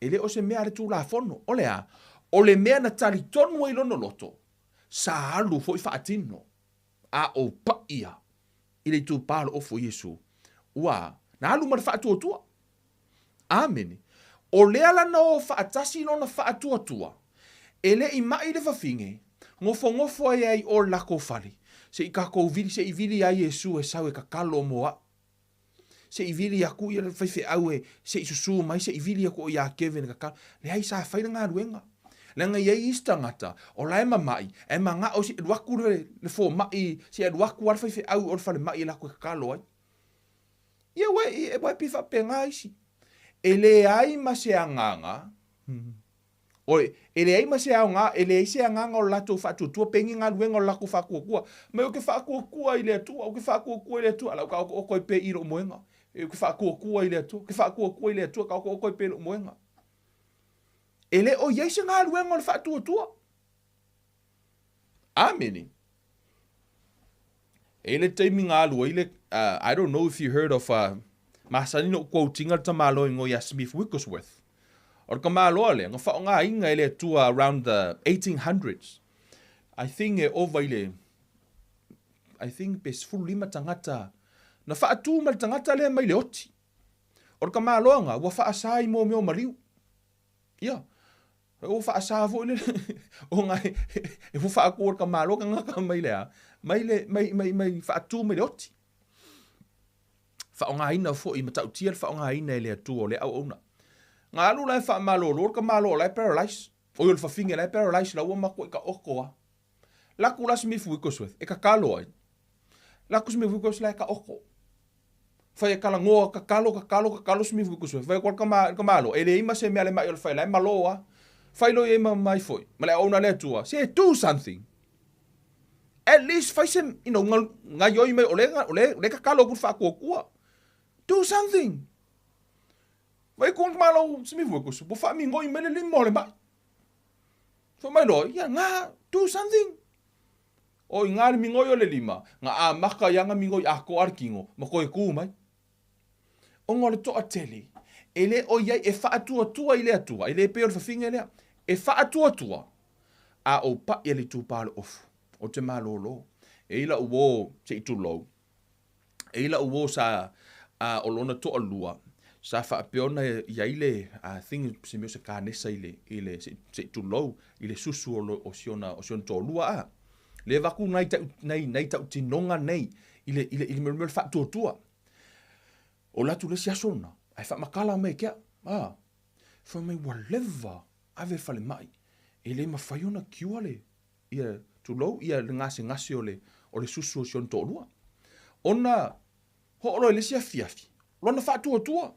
E le o se mea a le Tulafono. O le a? O le mea na talitonu ai lona loto, sa alu foi faatino, a ou paʻia i le itupa o le ofu o Iesū, ua na alu ma le faatuatua. Amene. O lea la na o faatasi lona faatuatua, e le i maʻi le fafine, nofonofo ai ai o le lakou fale, se i kakou vili, se i vili ia Iesū e sau e kakalo mo aʻu. Se i vili aku ia le faifeau e se i susū mai, se i vili aku ʻoe iā Kevin e kakalo. Leai, sa fai le galuega. Leaga e i ai isi tagata, o la e mamaʻi, ae manaʻo se i alu aku le, le fomai, se i alu aku lava le faifeau i o le falemai e latou e kakalo ai. Ia, ua, ua e pei faapena isi. E leai ma se agaga, Oi, e leai ma se aoga, e leai se agaga o le latou faatuatua, pei ni galuega o le latou faatuatua. Mai ou te faatuatua i le Atua, ou te faatuatua i le Atua, a la ou taotooto ai pea i lou moega. Ou te faatuatua i le Atua, ou te faatuatua i le Atua, taotooko ai pea i lou moega. E le o i ai se galuega o le faatuatua. Amene. E i le taimi na alu ai le, I don't know if you heard of, masani na ou quote ina le tamaloa igoa ia Smith Wigglesworth. O le tamaloa lea, na faaaogaina e le Atua around the 1800s. I think e ova i le, I think pe 15 tagata, na faatu mai le tagata lea mai le oti. O le tamaloa na, ua faasa i mea o maliu. Ia, Ua faasa foi le ona e ua faatu e le tamaloa tagata mai le a? Mai le, mai, mai, mai faatu mai le oti. Faaaogaina foi, matautia le faaaogaina e le Atua o lea auauna. Na alu la e faamalolo le tamaloa la e paralyze. Oi o le fafine la e paralyze la ua matuai taoto lava. Laku la Smith Wigglesworth e tatalo ai. Laku Smith Wigglesworth la e taoto. Fai e talanoa, tatalo, tatalo, tatalo Smith Wigglesworth. Fai atu le tamaloa, e leai ma se mea le mai o le fai la e malo lava. Fai loa i ai ma mai foi, ma le auauna a le Atua, se do something! At least fai se, you know, gaioi mai o lea, o lea, o lea tatalo atu le faatuatua. Do something. Vai ku malo simifu e kusu, ua faamigoi mai le lima o le mai. Fai mai loa, ia nga, do something. O i ngā le migoi o le lima, nga amaka i anga migoi atoa le kino, ma koe kū mai. Ona o le toatele, e le o i ai e faatuatua i le Atua, e le pei o le fafine lea, e faatuatua, a o paʻi a le itupa o le ofu, ou te malōlō. E i ai la'u uō, se i tulou, e i ai la'u uō sa, a, o lona toalua, sa faapea ona i ai le, I think se mea o se kanesa i le, i le, se i, se i tulou, i le susu o, lo, o si ona, o si ona toalua, a. Le avatu nai, nai, nai tautinoga nei i le, i le, i le mea o le faatuatua. O le atu le isi aso lena, ae faamatala mai e ke au, a, fai mai ua leva ave i le falemai, e le mafai ona cure le, ia, tulou, ia le gasegase o le, o le susu o si ona toalua. Ona oo loa i le isi afiafi, lona faatuatua,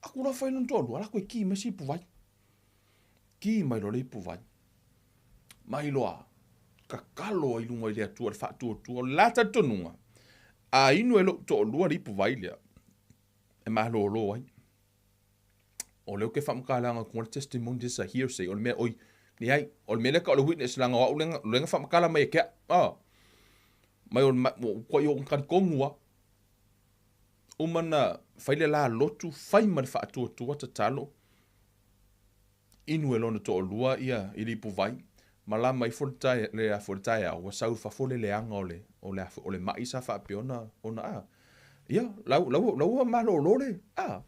aku loa fai lona toalua, ala atu e ki mai se ipuvai. Ki mai loa le ipuvai. Mai loa, tatalo ai luga i le Atua i le faatuatua. O le la talitonuga, a inu e lou toalua le ipuvai lea, e malōlō ai. O lea ou te faamatalaga atu le testimony, this is a hearsay, o le mea oi, leai, o le mea lea tau o le witness leaga o au lea, lea na faamatala mai e ke au, ah, mai o le, ua i o talitonu lava. Uma na fai le la lotu, fai ma le faatuatua tatalo, Inu e lona toalua ia i le ipuvai, malama ifo le tae, le a foi le taeao, ua sau i fafo le leaga o le, o le a foi, o le maʻi sa faapea ona, ona a. Ia, lau, lau, lau ua malōlō le, a.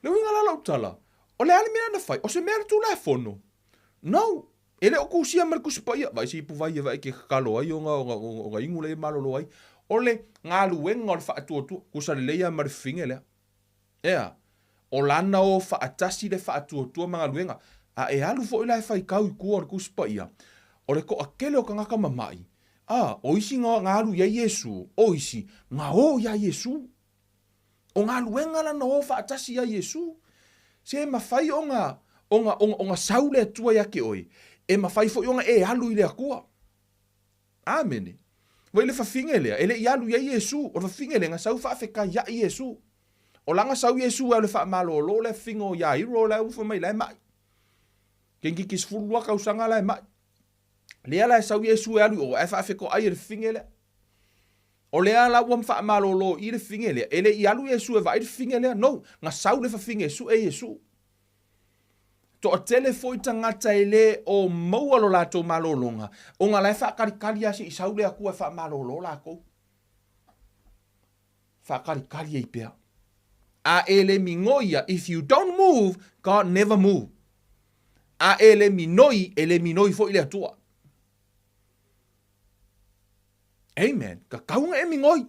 Le uiga la o lau tala, o le a le mea na fai? O se mea le Tulafono? No! E le o tusia ma le Tusi Paia. Vaai se ipuvai e vaai ke tatalo ai ona, ona, ona inu lea e malōlō ai. O le galuega o le faatuatua, tusa lelei lava ma le fafine lea. Ea, o lana o faatasi le faatuatua ma galuega, a e alu foi la e faitau i tua o le Tusi Paia, o le toatele o tagata mamaʻi, a, o isi na, na alu i ai Iesu, o isi, na o iā Iesu. O galuega la na o faatasi iā Iesu. Se mafai ona, ona, ona, ona sau le Atua ia te oe, e mafai foi ona e alu i le Atua. Amene. Vai le fafine lea, e le i alu i ai Iesu, o le fafine lea na sau faafetaiaʻi Iesu. O lana sau Iesu e alu e faamalōlō le fafine o Iairo la e ua fai mai la e maʻi. Tamaititi 12 tausaga la e maʻi. Lea la e sau Iesu e alu i o, ae faafetoai e le fafine lea. O lea la ua faamalōlō i le fafine lea, e le i alu Iesu e vaai le fafine lea, no, na sau le fafine e sue Iesu. Toatele foi tagata e le o maua lo latou malōlōga, ona la e faatalikali lava se i sau le Atua e faamalōlō latou. Faatalikali ai pea. A e le migoi ia, if you don't move, God never move. A e le minoi, e le minoi foi le Atua. Amen. Tatau ona e migoi.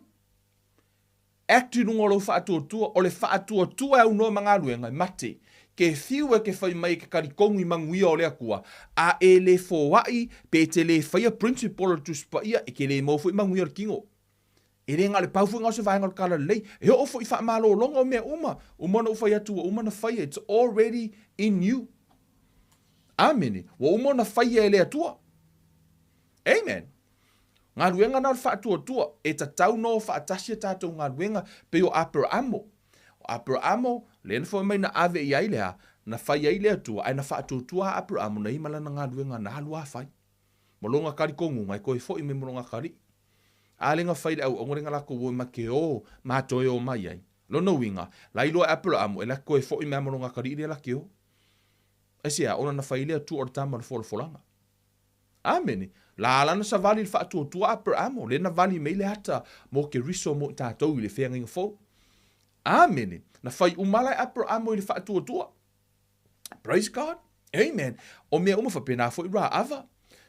Act i luga o lou faatuatua, o le faatuatua e aunoa ma galuega, e mate. Ke fiu e ke fai mai e ke talitonu i manuia o le Atua, a e le foai pe e te le faia principle o le Tusi Paia, e ke le maua foi manuia o le kino. E le na o le pau foi na o se vaega o le talalelei, e oo foi i faamalologa o mea uma, uma ona ou fai atu ua uma ona faia, it's already in you. Amene. Ua uma ona faia e le Atua. Amen. Galuega na o le faatuatua, e tatau na o faatasi a tatou galuega, pei o Aperamo. O Aperamo, lea na fai mai na ave i ai le a, na fai ai le Atua, ae na faatuatua a Aperamo na ia ma lana galuega na alu a fai. Ma lona talitonuga e toe foi mai ma lona atalii. A lea na fai le auauna lea na latou o ma ke o ma toe o mai ai. Lona uiga, la iloa e Aperamo e lake toe foi mai ma lona atalii lea lake o. Aisea? Ona na fai le Atua o le tama o le folafolaga. Amene. La ala na savali i le faatuatua Aperamo, lea na vali mai le ata mo Keriso mo i tatou i le feagaiga fou. Amene. Na fai uma la e Aperamo i le faatuatua. Praise God. Amen. O mea uma faapena foi Raava.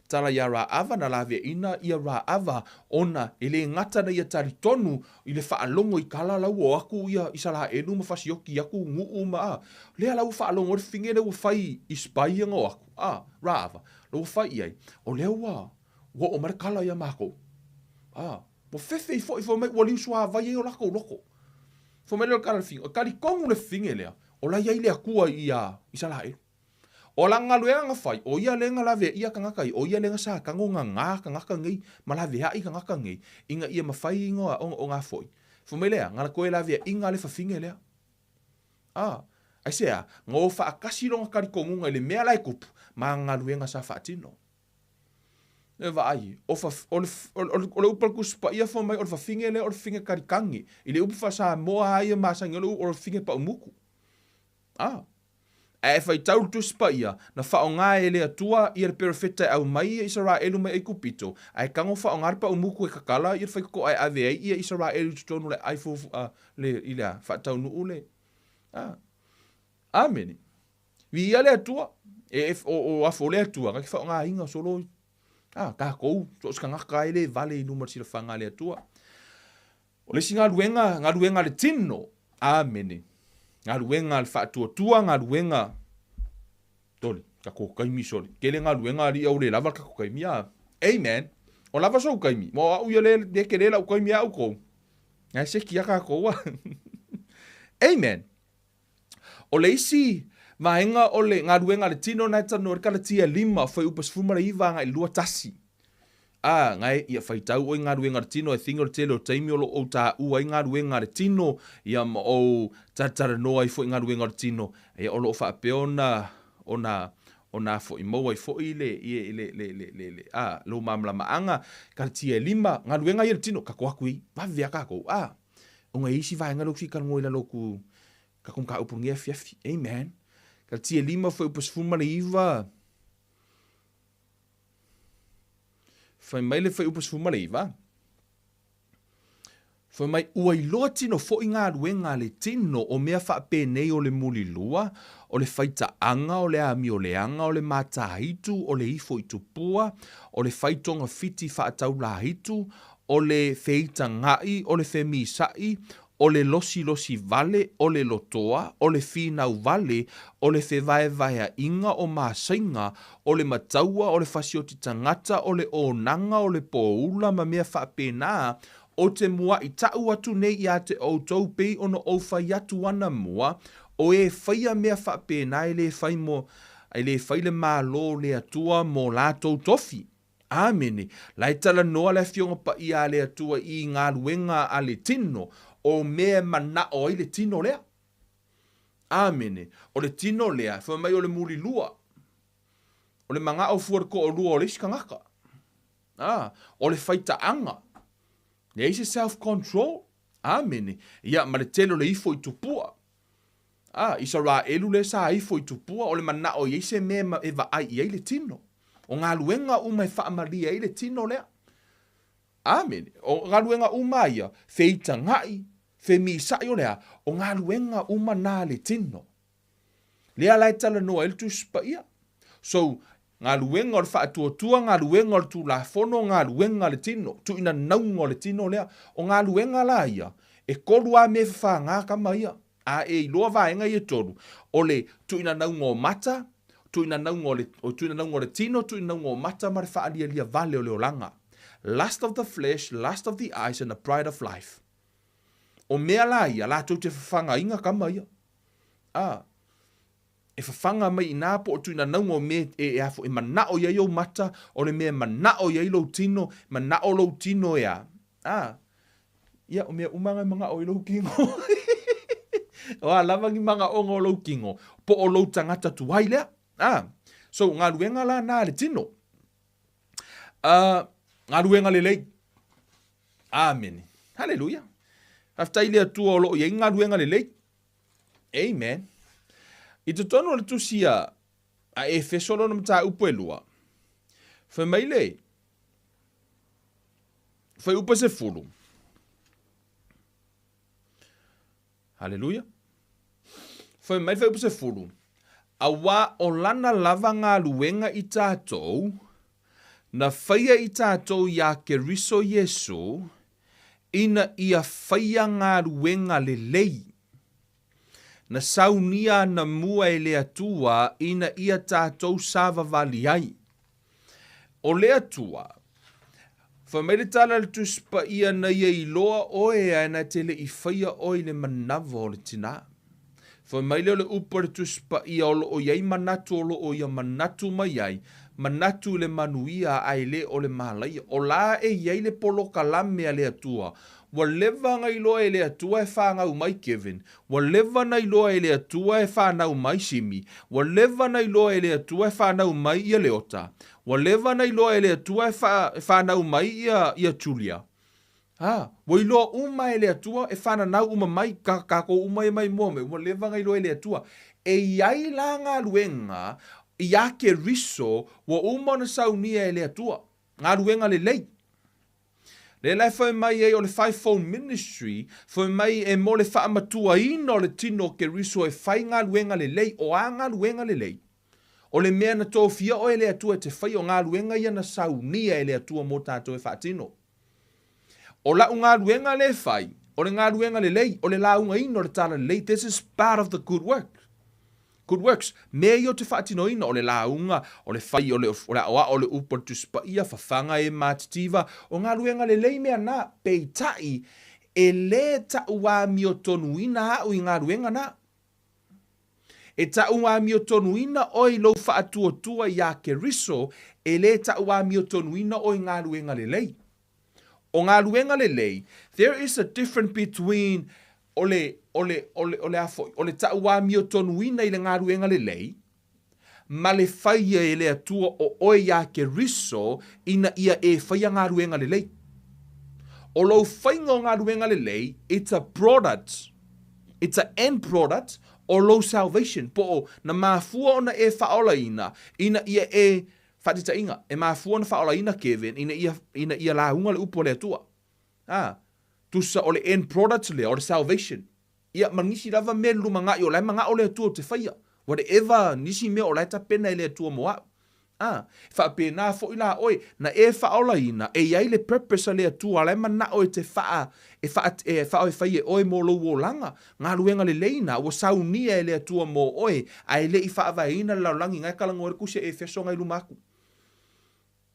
Tala iā Raava na laveaina ia Raava ona e le gata na ia talitonu i le faalogo i tala la ua o atu ia Isaraelu ma fasioki atu nuu ma a. Lea la ua faalogo ai le fafine lea ua fai i spy ia na o atu a Raava la ua fai i ai o lea ua ua oo mai le tala ia makou a ua fefe foi fai mai ua liusuavai ai o latou loto. Fai mai lea o le tala a le fafine, e talitonu le fafine lea o la e i ai le Atua ia Isaraelu. O lana galuega na fai, o ia lea na laveaia tagata ia, o ia lea na sa tago gagā tagata nei ma laveai tagata nei, ina ia mafai ona ona foi. Fai mai lea, na la toe laveaiga le fafine lea. A, aisea? Na o faatasi lona talitonuga i le mea la e tupu ma ana galuega sa faatino. E vaai, o, fa, o, le, o, le, o le upu a le Tusi Paia fai mai o le fafine lea o le fafine kalikagi. I le upu faa-Samoa lava ia masani o le, o le fafine paumutu. A, ae e faitau le Tusi Paia, na faaaoga e le Atua ia le perofeta e aumai ia Isaraelu mai Aikupito, ae tago faaaoga le paumutu e tatala ia le faitotoa e ave ai ia Isaraelu i totonu o le aai fuafu, a, le, i le a, faataunuu le, a. Amene. Viia le Atua. E, e, o, o afo o le Atua, na te faaaogaina solo, a, tatou, so o se tagata e le vale i luma o le silafaga a le Atua. O le isi galuega, galuega a le tino. Amene. Galuega a le faatuatua, galuega toli, tatou taimi soli. Tele galuega alii a ua le lava le tatou taimi a. Amen. O lava sou taimi. Mo au ia le, le tele lau taimi a outou. Ae seki a tatou a. Amen. O le isi vaega o le galuega a le tino na e talanoa ai le Kalatia 5, fuaiupu 19 agai i le 21. A, na e, ia faitau oe i galuega a le tino, I think o le tele o taimi o lo o ou taua ai galuega a le tino, ia ma ou talatalanoa ai foi i galuega o le tino, ia o lo o faapea ona, ona, ona foi maua ai foi le, le, le, le, le, le, le, a, lou malamalamaaga. Kalatia e 5, galuega ia a le tino, tatou atu i, vave a tatou, a. Ona e i ai isi vaega lea ou te fia talanoa i lalo atu tatou mataupu i lenei afiafi. Amen. Kalatia e 5, fuaiupu 19. Fai mai le fuaiupu 19, fai mai, Ua iloa tino foi galuega a le tino o mea faapenei o le mulilua, o le faitaaga, o le amioleaga, o le mataitu, o le ifo i tupua, o le fai togafiti faataulaitu, o le feitagaʻi, o le femisaʻi, o le losilosi vale, o le lotoa, o le finau vale, o le fevaevaeaʻiga o masaiga, o le mataua, o le fasioti tagata, o le onaga, o le poula ma mea faapena, ou te muaʻi taʻu atu nei iā te ʻoutou pei ona ou fai atu anamua, o e faia mea faapena e le fai mo, e le fai le Malo o le Atua mo latou tofi. Amene. La e talanoa le Afioga Paia a le Atua i galuega a le tino, o mea e manao ai le tino lea. Amene. O le tino lea, fai mai o le mulilua. O le manao fua le toalua o le isi tagata. Ah, o le faitaaga. Leai se self control. Amene. Ia, ma le tele o le ifo i tupua. A, Isaraelu lea sa ifo i tupua, o le manao i ai se mea e vaai i ai le tino. O galuega uma e faamalie ai le tino lea. Amene. O galuega uma ia, feitagaʻi, femisaʻi o le a, o galuega uma na a le tino. Lea la e talanoa ai le Tusi Paia. So, galuega o le faatuatua, galuega o le Tulafono, galuega a le tino, tuuina nauga o le tino lea. O galuega la ia, e tolu lava mea e fafaga tama ia. A e iloa vaega ia e tolu, o le tuuina nauga o mata, tuuina nauga o le, o tuuina nauga o le tino, tuuina nauga o mata ma le faalialia vale o le olaga. Lust of the flesh, lust of the eyes and the pride of life. O mea la ia, latou te fafagaina tama ia. A, e fafaga mai inā po o tuuina nauga o mea e, e, e manao i ai ou mata, o le mea e manao i ai lou tino, manao lou tino e a. A, ia, o mea uma na e manao i lou kino. O a lava ni manaoga o lou kino, po o lou tagata tuai lea. A, so, galuega la na a le tino. A, galuega lelei. Amene. Haleluia. Faafetai i le Atua o lo o i ai galuega lelei. Amen. I totonu o le tusi a, a Efeso lona mataupu e lua, fai mai le fuaiupu e sefulu. Haleluia. Fai mai le fuaiupu sefulu, Auā o lana lava galuega i tatou, na faia i tatou iā Keriso Iesu, ina ia faia galuega lelei. Na saunia anamua e le Atua ina ia tatou savavali ai. O le Atua, fai mai le tala a le Tusi Paia na ia iloa oe ae na te le i faia oe i le manava o le tinā. Fai mai lea o le upu a le Tusi Paia o lo o i ai manatu o lo o ia manatu mai ai, manatu i le manuia ae le o le malaia. O la e i ai le polokalame a le Atua. Ua leva ona iloa e le Atua e fanau mai Kevin. Ua leva ona iloa e le Atua e fanau mai Simi. Ua leva ona iloa e le Atua e fanau mai ia Leota. Ua leva ona iloa e le Atua e fanau mai ia, ia Julia. A, ua iloa uma e le Atua e fananau uma mai, ka, kākou uma ia mai mua mai, ua leva ona iloa e le Atua. E i ai la galuega iā Keriso ua uma ona saunia e le Atua, galuega lelei. Lea la e fai mai ai o le Fivefold Ministry, fai mai e mo le faamatuaina o le tino o Keriso e fai galuega lelei. O a galuega lelei? O le mea na tofia oe e le Atua e te faia, o galuega ia na saunia e le Atua mo tatou e faatino. O la'u galuega lea e fai, o le galuega lelei, o le laugaina o le tala lelei, this is part of the good work. Good works, mea ia o te faatinoina, o le lauga, o le fai, o le, o le aoao o le upu a le Tusi Paia, fafaga e matitiva, o galuega lelei mea na, peitai, e lē ta'u amiotonuina a'u i galuega na. E ta'u amiotonuina oe i lou faatuatua iā Keriso, e lē ta'u amiotonuina oe i galuega lelei. O galuega lelei, there is a difference between o le, o le, o le, o le a foi, o le ta'u amiotonuina i le galuega lelei, ma le faia e le Atua o oe iā Keriso ina ia e faia galuega lelei. O lou faiga o galuega lelei, it's a product, it's a end product o lou salvation, po o na mafua ona e faaolaina ina ia e, faataitaiga, e mafua ona faaolaina Kevin ina ia, ina ia lauga le upu a le Atua. A, tusa o le end product lea o le salvation. Ia, ma nisi lava mea lumanai o la e manao le Atua ou te faia. Whatever, nisi mea o la e tapena e le Atua mo a'u. A, e faapena foi la oe, na e faaolaina, e i ai le purpose a le Atua la e manao e te faa, e faa, e faa e fai e oe mo lou olaga, galuega lelei na, ua saunia e le Atua mo oe, ae le i faavaeina le lalolagi, na e talanoa ai le tusi a Efeso na i luma atu.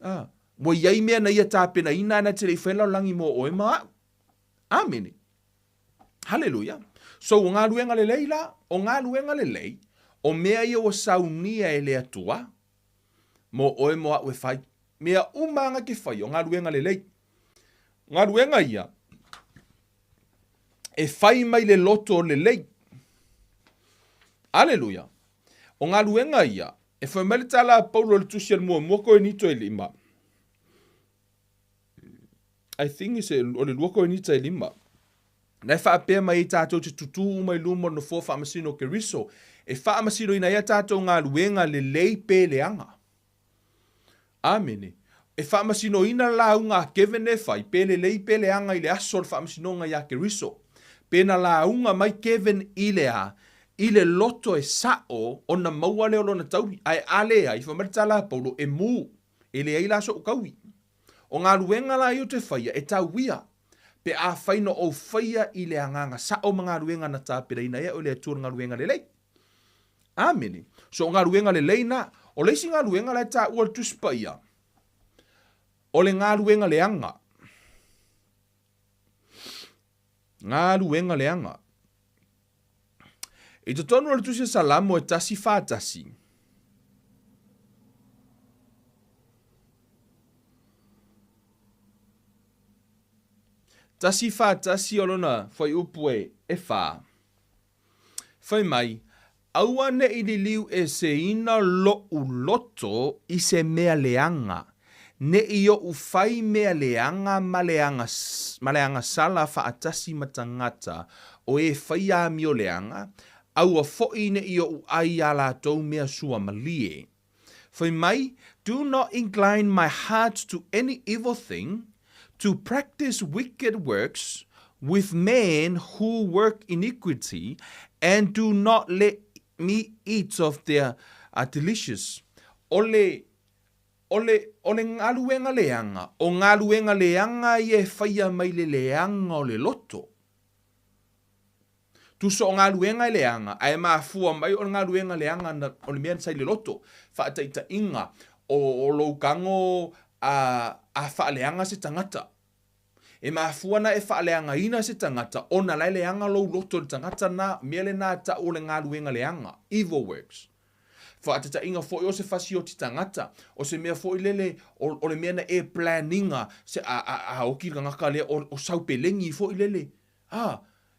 A, ua i ai mea na ia tapenaina ae na te le i faia le lalolagi mo oe ma a'u. Amene. Haleluia. So, o galuega lelei la, o galuega lelei, o mea ia ua saunia e le Atua, mo oe mo a'u e fai. Mea uma aga ke fai, o galuega lelei. Galuega ia, e fai mai le loto lelei. Aleluia. O galuega ia, e fai mai le tala a Paulo i le tusi a le muamua Korinito e lima. I think is o le lua Korinita e lima. Na e faapea mai ai tātou te tutū uma i luma o le nofoa faamasino o Keriso, e faamasinoina ai a tātou galuega lelei pe leaga. Amene. E faamasinoina le lauga a Kevin e fai, pe lelei pe leaga i le aso o le faamasinoga iā Keriso. Pe na lauga mai Kevin i le a, i le loto e sa'o ona maua lea o lona taui. Ae a leai, fai mai le tala a Paulo, e mū. E leai la so'u taui. O galuega la ia ou te faia, e tau ia, pe afai na ou faia i le agaga sa'o ma galuega na tapenaina ai a'u e le Atua o le galuega lelei. Amene. So o galuega lelei na. O le isi galuega la e taua i le Tusi Paia, o le galuega leaga. Galuega leaga. I totonu o le Tusi a Salamo e 141. 141 o lona fuaiupu e, e whā. Fai mai, Aua ne i liliu eseina loʻu loto i se mea leaga, ne i oʻu fai mea leaga ma le aga, ma le agasala faatasi ma tagata o e faia amio leaga, aua foi ne i oʻu ʻai iā latou mea suamalie. Fai mai, Do not incline my heart to any evil thing, to practice wicked works with men who work iniquity, and do not let me eat of their uh, delicious. O le, o le, o le galuega leaga, o galuega leaga ia e faia mai le leaga o le loto. Tusa o galuega e leaga, ae mafua mai o le galuega leaga na, o le mea sa i le loto. Faataitaiga, o, o lou tago a, a faaleaga se tagata. E mafua na e faaleagaina se tagata ona la e leaga lou loto i le tagata na, mea lena e tau o le galuega leaga, evil works. Faataitaiga foi o se fasioti tagata, o se mea foi lele o, o le mea na e plan iga se a, a, a oki le tagata lea o, o sau pelegi foi lele. A,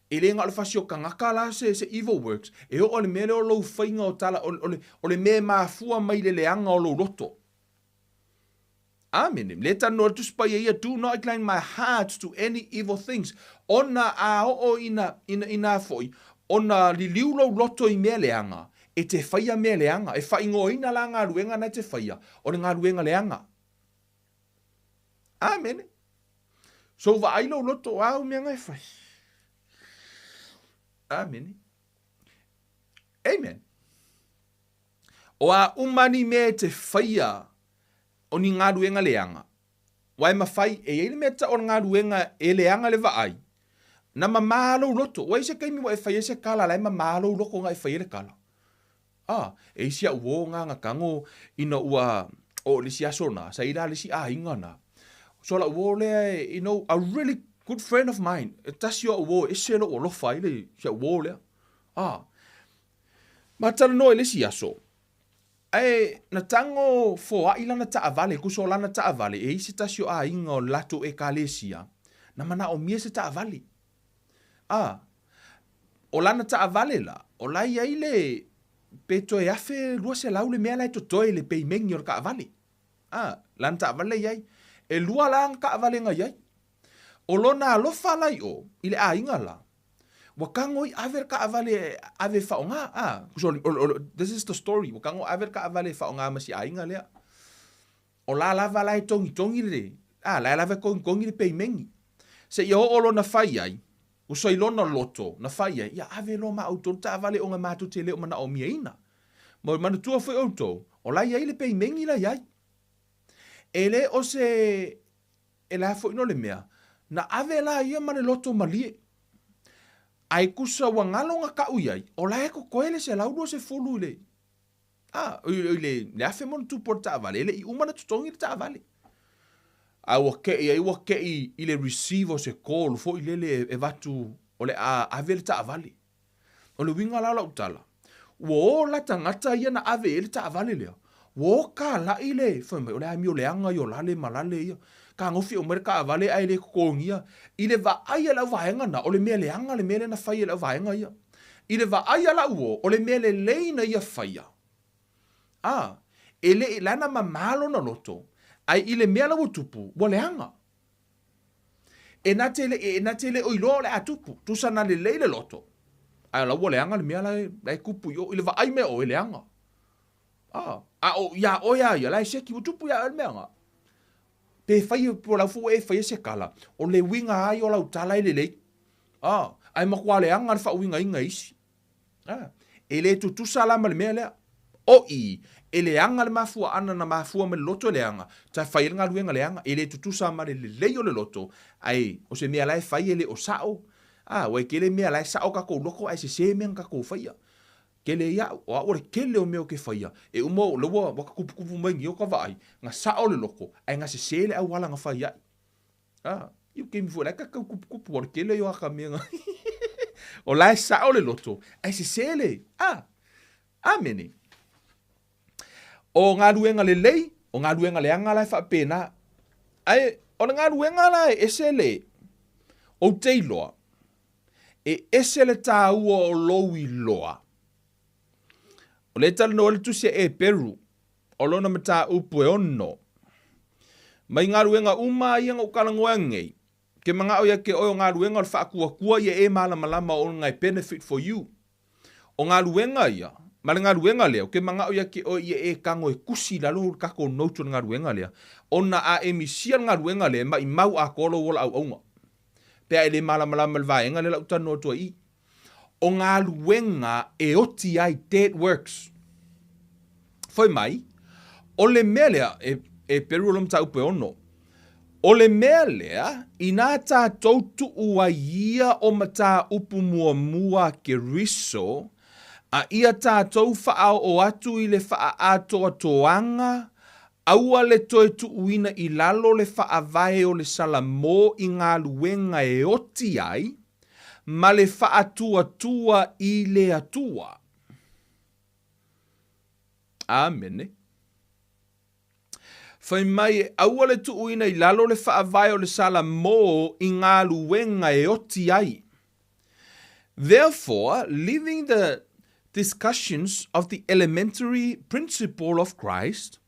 e le na o le fasioti tagata la se, se evil works, e oo i le mea lea o lou faiga o tala, o, o, le, o le mea e mafua mai le leaga o lou loto. Amene. Le talanoa le Tusi Paia ia, Do not incline my heart to any evil things. Ona a oo ina, ina, ina foi, ona liliu lou loto i mea leaga, e te faia mea leaga. E faaigoaina la galuega na e te faia, o le galuega leaga. Amene. So vaai lou loto, a au mea na e fai. Amene. Amen. O a uma ni mea e te faia o ni galuega leaga, ua e mawhai, e iai le mea tau o le galuega e leaga le vaai, na mamā lou loto. Ua i ai se taimi ua e fai ai se kala la e mamā lou loko na e fai ai le kala. A, e isi a'u uō nga na tago ina ua oo i le isi aso na, sa i la le isi aiga na. So la'u uō lea e, you know, a really good friend of mine, e tasi o a'u uō e ese lo'u alofa ai le si a'u uō lea. A, ma talanoa i le isi aso, Ae na tago foaʻi lana taʻawale, tusa o lana taʻawale, e i se tasi o aiga o le latou ʻekalesia, na manaʻomia se taʻawale. A, ʻo lana taʻawale la, o la i ai le, pe toe 1200 le mea la e totoe i le peimeni o le taʻawale. A, lana taʻawale la i ai. ʻElua la ana taʻawale na i ai. ʻO lona alofa la i ʻo, i le ʻaiga la, Ua tago i ave le kaʻawale e ave e faʻoga, a, so, this is the story, ua tago ave le kaʻawale e faʻoga ma si ʻaiga lea. O la lava la e togitogi le, a, la e lava e togitogi le peimeni. Seia oo lona fai ai, uso i lona loto na fai ai, ia ave loa ma ʻoutou le taʻawale ona matou te le o manaʻomiaina. Ma manatua foi ʻoutou, o la i ai le peimeni la i ai. E le o se E lae foi no le mea, na ave la ia ma le loto malie. Ae tusa ua galo na kaʻu iai, o la e totoe le 120 i le, a, i, i le, le afe ma ona tupu o le taavale, e le i uma na totogi le taavale. A ua keʻi ai, ua keʻi i le receive o se call foi lele e, e vatu o le a ave le taavale. O le uiga la o lau tala, ua o la tagata ia na ave i ai le taavale lea, ua o kālaʻi le, fai mai, o le amio leaga ia o lale ma lale ia. Kagofi aumai le taavale ae le totogia. I le vaai a le auvaega na, o le mea leaga le mea lea na fai e le auvaega ia. I le vaai a lau uo, o le mea lelei na ia faia. A, e le i, lana mamā lona loto, ae i le mea la ua tupu, ua leaga. E na te le, e na te le o iloa o le a tupu. Tusa na lelei le loto. Ae o la ua leaga le mea la e, la e kupu i o, i le vaai mai oe, leaga. A, a o iā oe a ia, la e seki, ua tupu iā oe le mea nga. Pe fai, po o lau foi ua e faia se kala, o le uiga a ia o lau tala e lelei. A, ae matua leaga le faauigaina e isi. A, e le tutusa la ma le mea lea. O i, e leaga le mafuaʻana na mafua mai le loto e leaga, ta fai ai le galuega leaga, e le tutusa ma le lelei o le loto, ae o se mea la e fai e le o saʻo. A, ua e kele mea la e saʻo kakou loko ae sesē mea na kakou faia. Kele iaʻu, o aʻu o le kele o mea o ke faia, e uma o le ua, ua ka kupukupu mai nei o ka vaai, na saʻo le loko, ae na sesē le auala na fai ai. Ah, i o kemi foi la ka kau kupukupu o le kele o aka mea. O la e saʻo le loto, ae sesē le, ah, amene. O galuega lelei, o galuega leaga la e faapena. Ae, o le galuega la e ese le, ou te iloa, e ese le tāua o lou iloa. O le talanoa le tusi a Eperu, o lona mataupu e ono. Mai galuega uma ia na ou talanoa nei, ke manaʻo ia ke oe o galuega o le faakuakua ia e malamalama o ona e benefit for you. O galuega ia, ma le galuega lea, o ke manaʻo ia ke oe ia e tago e kusi i lalo o le tatou notes o le galuega lea, ona a e misia le galuega lea, e maʻimau atoa lou ola auauna. Pe a e le malamalama i le vaega lea la ou talanoa atu ai i. O galuega e oti ai, dead works. Foi mai, o le mea lea, e, e peru o lo mataupu e ono, o le mea lea, inā tātou tuu ai ia o mataupu muamua a Keriso, a ia tātou faaoo atu i le faaatoatoaga Aua le toe tuuina i lalo le faavae o le Salamo i galuega e oti ai ma le faatuatua i le Atua. Amene. Fai mai e aua le tuuina i lalo le faavae o le Salamo i galuega e oti ai. Therefore, leaving the discussions of the elementary principle of Christ,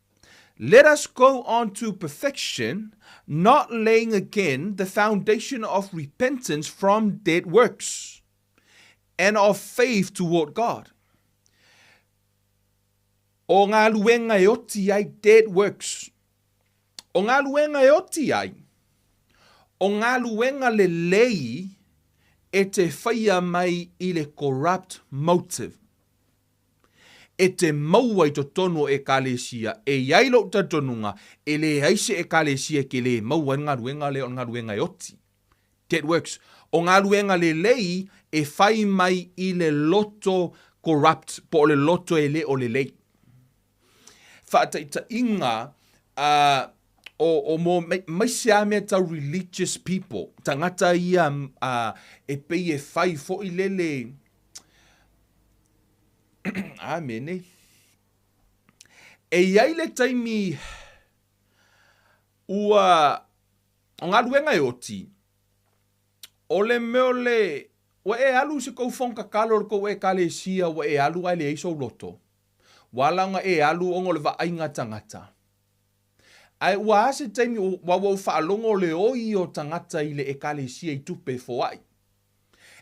let us go on to perfection, not laying again the foundation of repentance from dead works and of faith toward God. O galuega e oti ai dead works. O galuega e oti ai, o galuega lelei e te whaia mai i le corrupt motive. E te maua i totonu o Ekalesia, e i ai lou talitonuga, e leai se Ekalesia e ke le maua ai le galuega lea o le galuega e oti. Dead works. O galuega lelei e fai mai i le loto corrupt po o le loto e le o lelei. Faataitaiga, uh, o, o mo, maise a mea tau religious people, tagata ia uh, e pei e fai foi lele, amene. E i ai le taimi ua O galuega e oti, o le mea o le, ua e alu i se kou fono tatalo o le kou Ekalesia ua e alu ae leai sou loto. Ua ala ona e alu ona o le vaaiga a tagata. Ae ua a se taimi ua ua ou faalogo o le oi o tagata i le Ekalesia i tupe e foai.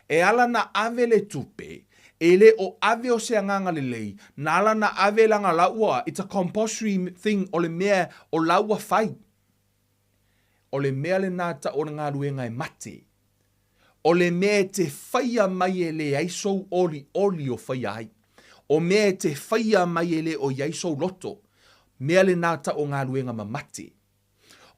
E ala na ave le tupe, e le o ave o se agaga lelei, na ala na ave leaga la ua, it's a compulsory thing o le mea o la ua fai. O le mea lenā tau o le galuega e mate. O le mea e te faia mai e leai sou olioli o faia ai. O mea e te faia mai e le o i ai sou loto. Mea lenā tau o galuega mamate.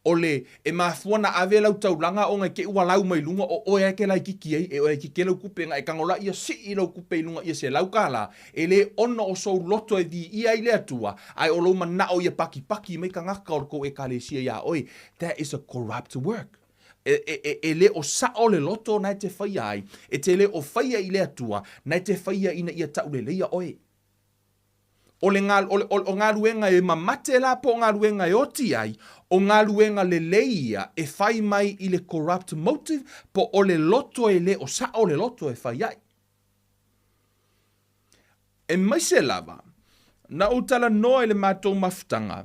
O le, e mafua na ave lau taulaga ona e te ua lau mai luga o oe ae ke laititi ai, e oe ai keke lau kupe na e tago la ia sii lau kupe i luga ia $100, e le ona o sou loto e viia ai le Atua, ae o lou manao ia pakipaki mai tagata o le kou Ekalesia iā oe, that is a corrupt work. E, e, e, e le o sao le loto na e te faia ai, e te le o faia i le Atua, na e te faia ina ia tauleleia oe. O le, o le, o, o galuega e mamate la po o galuega e oti ai, o galuega lelei ia e fai mai i le corrupt motive po o le loto e le o sao le loto e fai ai. Aemaise lava, na ou talanoa i le matou mafutaga,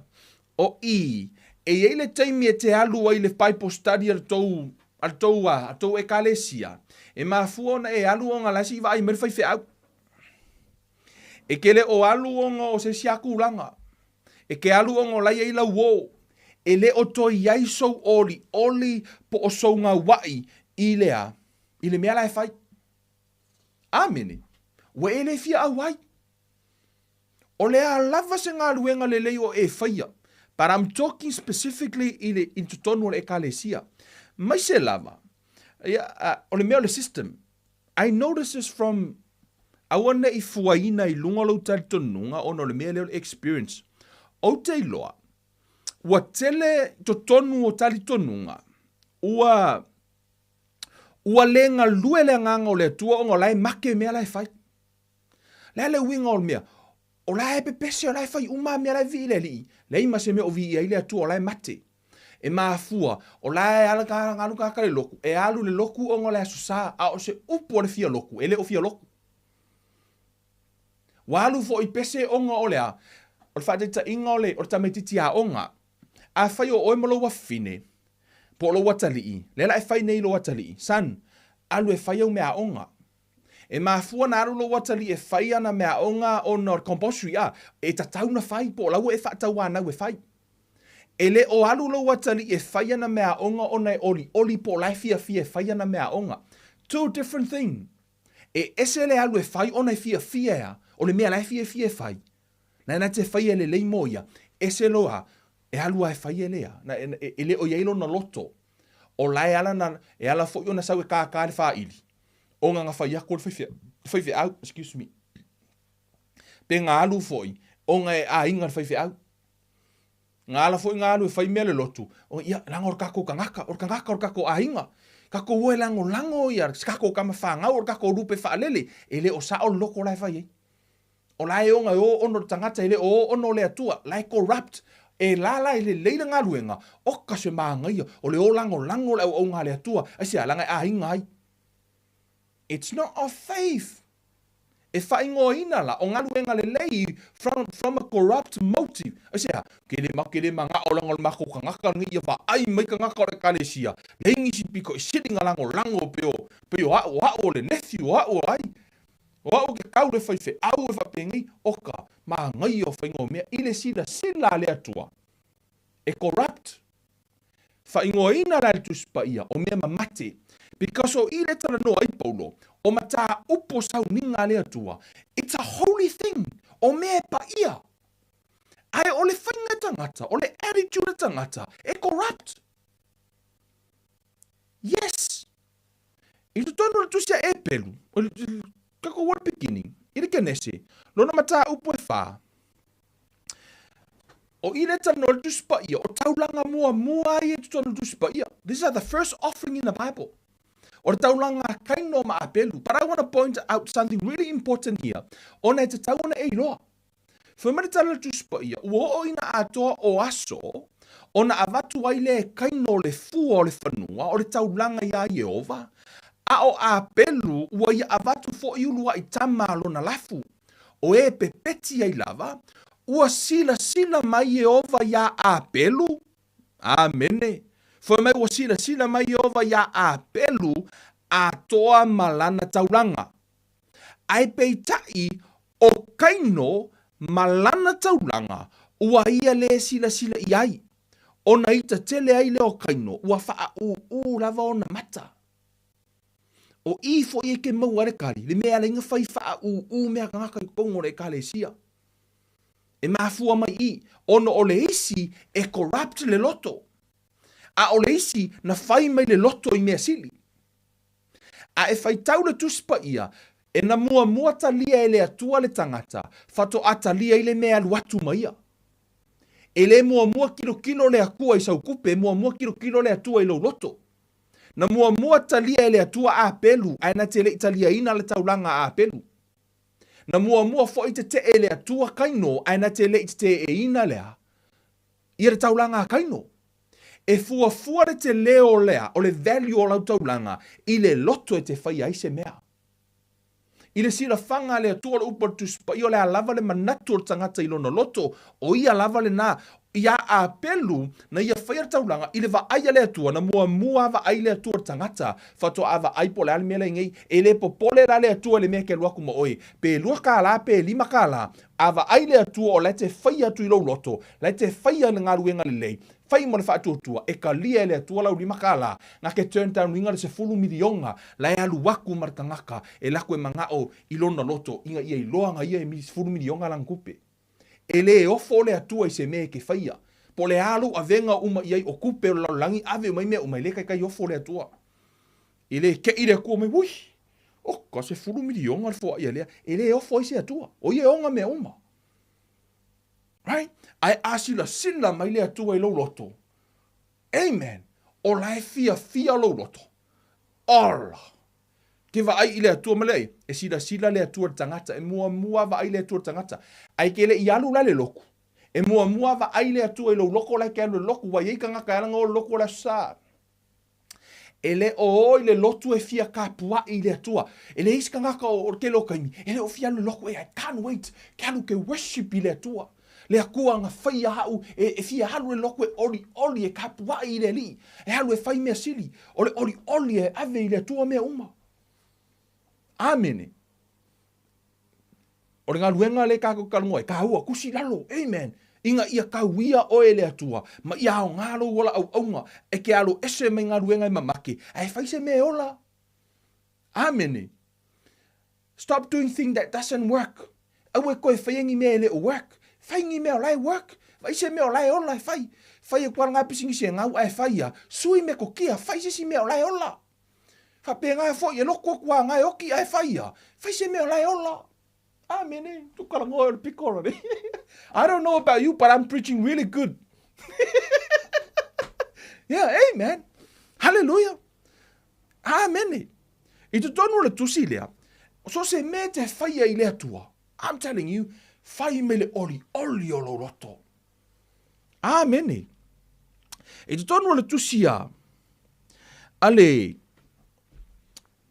o i, e i ai le taimi e te alu ai i le Bible study a le tou, a le tou, a le tou Ekalesia, e mafua ona e alu ona la se i vaai mai le faifeau. E ke le o alu ona o se isi a tulaga. E ke alu ona o la i ai lau uō. E le o toe i ai sou olioli po o sou gauaʻi i le a, i le mea la e fai. Āmene. Ua e le fia ʻauai. O le a lava se galuega lelei o e faia, but I'm talking specifically i le i totonu o le Ekalesia. Maise lava, ia, o le mea o le system. I notice this from aua ne i fuaina i luga o lou talitonuga ona o le mea lea o le experience. Ou te iloa, ua tele totonu o talitonuga, ua Ua le galue le agaga o le Atua ona o la e make mea la e fai. Le a le uiga o le mea? O la e pepese, o la e fai uma mea la e vii le Alii. Leai ma se mea o vii ai le Atua, o la e mate. E mafua, o la e ala galu tagata le loku, e alu le loku ona o le Aso Sa, a o se upu o le fia loku, e le o fia loku. Ua alu foi pese ona o le a? O le faataitaiga o le, o le tamaititi aoga. Afai o oe ma lou afafine, po o lou atalii, lea la e fai nei lou atalii, son, alu e fai au meaaoga. E mafua na alu lou atalii e fai ana meaaoga ona o le compulsory, a, e tatau na fai, po o la ua e faatauanau e fai. E le o alu lou atalii e fai ana meaaoga ona e olioli po o la e fiafia e fai ana meaaoga. Two different thing. E ese le alu e fai ona e fiafia e a, o le mea la e fiafia e fai. Na na te fai e lelei mo ia, ese loa, e alu a e fai e lea. Na, e, e le o iai lona loto. O la e ala na, e ala foi ona sau e kākā le whāili. O ngā ngā whai ako le whaiwhea, whaiwheau, excuse me. Pe ngā alu foi, o ngā e āinga le whaiwheau. Na ala foi na alu e fai mea le lotu, o ia, leaga o le kakou tagata, o le tagata o le kakou aiga. Kakou o e lagolago ia se kakou tama fanau, o le kakou lupe faalele, e le o sao le loko la e fai ai. O la e ona e o ona o le tagata e le o o ona o le Atua, la e corrupt. E la la e lelei le galuega, oka se magaia, o le o lagolago o le auauna a le Atua, aisea, leaga e aiga ai. It's not of faith. E faaigoaina la o galuega lelei from, from a corrupt motive. Aisea, ke le, ke le manao leaga o le makou tagata lenei ia vaai mai tagata o le ekalesia, leai nisi pito i sili na lagolago pei o, pei o a'u, o a'u o le nephew, o a'u o ai. O a'u ke kau le faifeau e faapenei, oka, manaia o faiga o mea i le silasila a le Atua. E corrupt. Faaigoaina la e le Tusi Paia o mea mamate, because o i le talanoa ai Paulo, o mataupu o sauniga a le Atua, it's a holy thing, o mea e paia. Ae o le faiga e tagata, o le attitude e tagata, e corrupt. Yes! I totonu o le Tusi a Epelu, o le tatou word beginning, i le Kenese, lona mataupu e whā, O i le talanoa i le Tusi Paia, o taulaga muamua ai e totonu o le Tusi Paia. These are the first offering in the Bible. O le taulaga a Kaino ma Apelu. But I want to point out something really important here, ona e tatau ona e iloa. Fai mai le tala o le Tusi Paia, ua oo ina atoa o aso, ona avatu ai lea e Kaino le fua o le fanua o le taulaga iā Ieova, a o Apelu ua ia avatu foʻi uluaʻi tama a lona lafu. O e pepeti ai lava, ua silasila mai Ieova iā Apelu? Āmene. Fai mai ua silasila mai Ieova iā Apelu atoa ma lana taulaga. Ae peitai o Kaino ma lana taulaga ua ia lē silasila i ai. Ona ita tele ai lea o Kaino, ua faaʻūʻū lava ona mata. O i foi e ke maua ai le kali, le mea e ala ai na fai faaʻūʻū mea tagata i totonu o le Ekalesia. E mafua mai i, ona o le isi e corrupt le loto. A o le isi na fai mai le loto i mea sili. A e faitau le Tusi Paia, e na muamua talia e le Atua le tagata, faatoa talia ai le mea e alu atu ma ia. E le muamua kilokilo le Atua i sau kupe, e muamua kilokilo le Atua i lou loto. Na muamua talia e le Atua Apelu, ae na te le i taliaina le taulaga a Apelu. Na muamua foi tetee e le Atua Kaino, ae na te le i teteeina lea ia le taulaga a Kaino. E fuafua le telē o lea, o le value o lau taulaga i le loto e te faia ai se mea. I le silafaga a le Atua o le upu a le Tusi Paia, o le a lava le manatu o le tagata i lona loto, o ia lava lena. Iā Apelu, na ia faia le taulaga i le vaai a le Atua, na muamua a vaai le Atua i le tagata, faatoa vaai po o le a le mea la i nei. E le popole la le Atua i le mea e ke alu aku ma oe, pe $2 pe $5, a vaai le Atua o la e te faia atu i lou loto, la e te faia le galuega lelei, Fai mo le faatuatua, e kalia e le Atua lau $5, na ke turn down ina le $10 miliona, la e alu aku ma le tagata e lako e manao i lona loto ina ia iloa na ia e $10 miliona lana tupe. E le ofo le Atua i se mea e ke faia. Po o le a lou avega uma i ai o kupe o le lalolagi, ave uma ai mea uma, e le kaikai ofo le Atua. E le keʻi le Atua mai, ui, oka $10 miliona le foaʻi a lea. E le ofo ai se Atua. O ia e ona mea uma. Right? Ae a silasila mai le Atua i lou loto, amen, o la e fiafia lou loto. Ola! Ke vaai i le Atua ma le ai, e silasila le Atua i le tagata, e muamua vaai le Atua i le tagata. Ae ke le i alu la le loku. E muamua vaai le Atua i lou loko la e ke alu le loku, ua i ai tagata e ala na o le loku o le Aso Sa. E le o o i le lotu e fia kapuaʻi i le Atua. E leai se tagata o le tele o taimi, e le o fia alu i le lotu, I can't wait ke alu ke worship i le Atua. Le Atua na faia aʻu e, e fia alu i le lotu e olioli e kapuaʻi i le Alii. E alu e fai mea sili, o le olioli e ave i le Atua mea uma. Amene. O le galuega lea kakou talanoa ai, kāua, kusi i lalo, amen, ina ia tauia oe e le Atua, ma ia aoga lou ola auauna, e ke alo ese mai galuega e mamake, ae fai se mea e ola. Amene. Stop doing thing that doesn't work. Aua e toe faia ni mea e le o work. Fai ni mea o la e work. Fai se mea o la e ola e fai. Fai atu lava lena pisinisi e gau ae fai ia. Sui metokia, fai se isi mea o la e ola. Faapena foi, e loto atu lava na e oti ae fai ia. Fai se mea o la e ola. Amene. Tukalanoa o le piko la. I don't know about you, but I'm preaching really good. Yeah, amen. Hallelujah. Amene. I totonu o le tusi lea, so se mea te whaia i le Atua, I'm telling you, whai me le oli oli o lou loto. Amene. I totonu o le tusi a, a le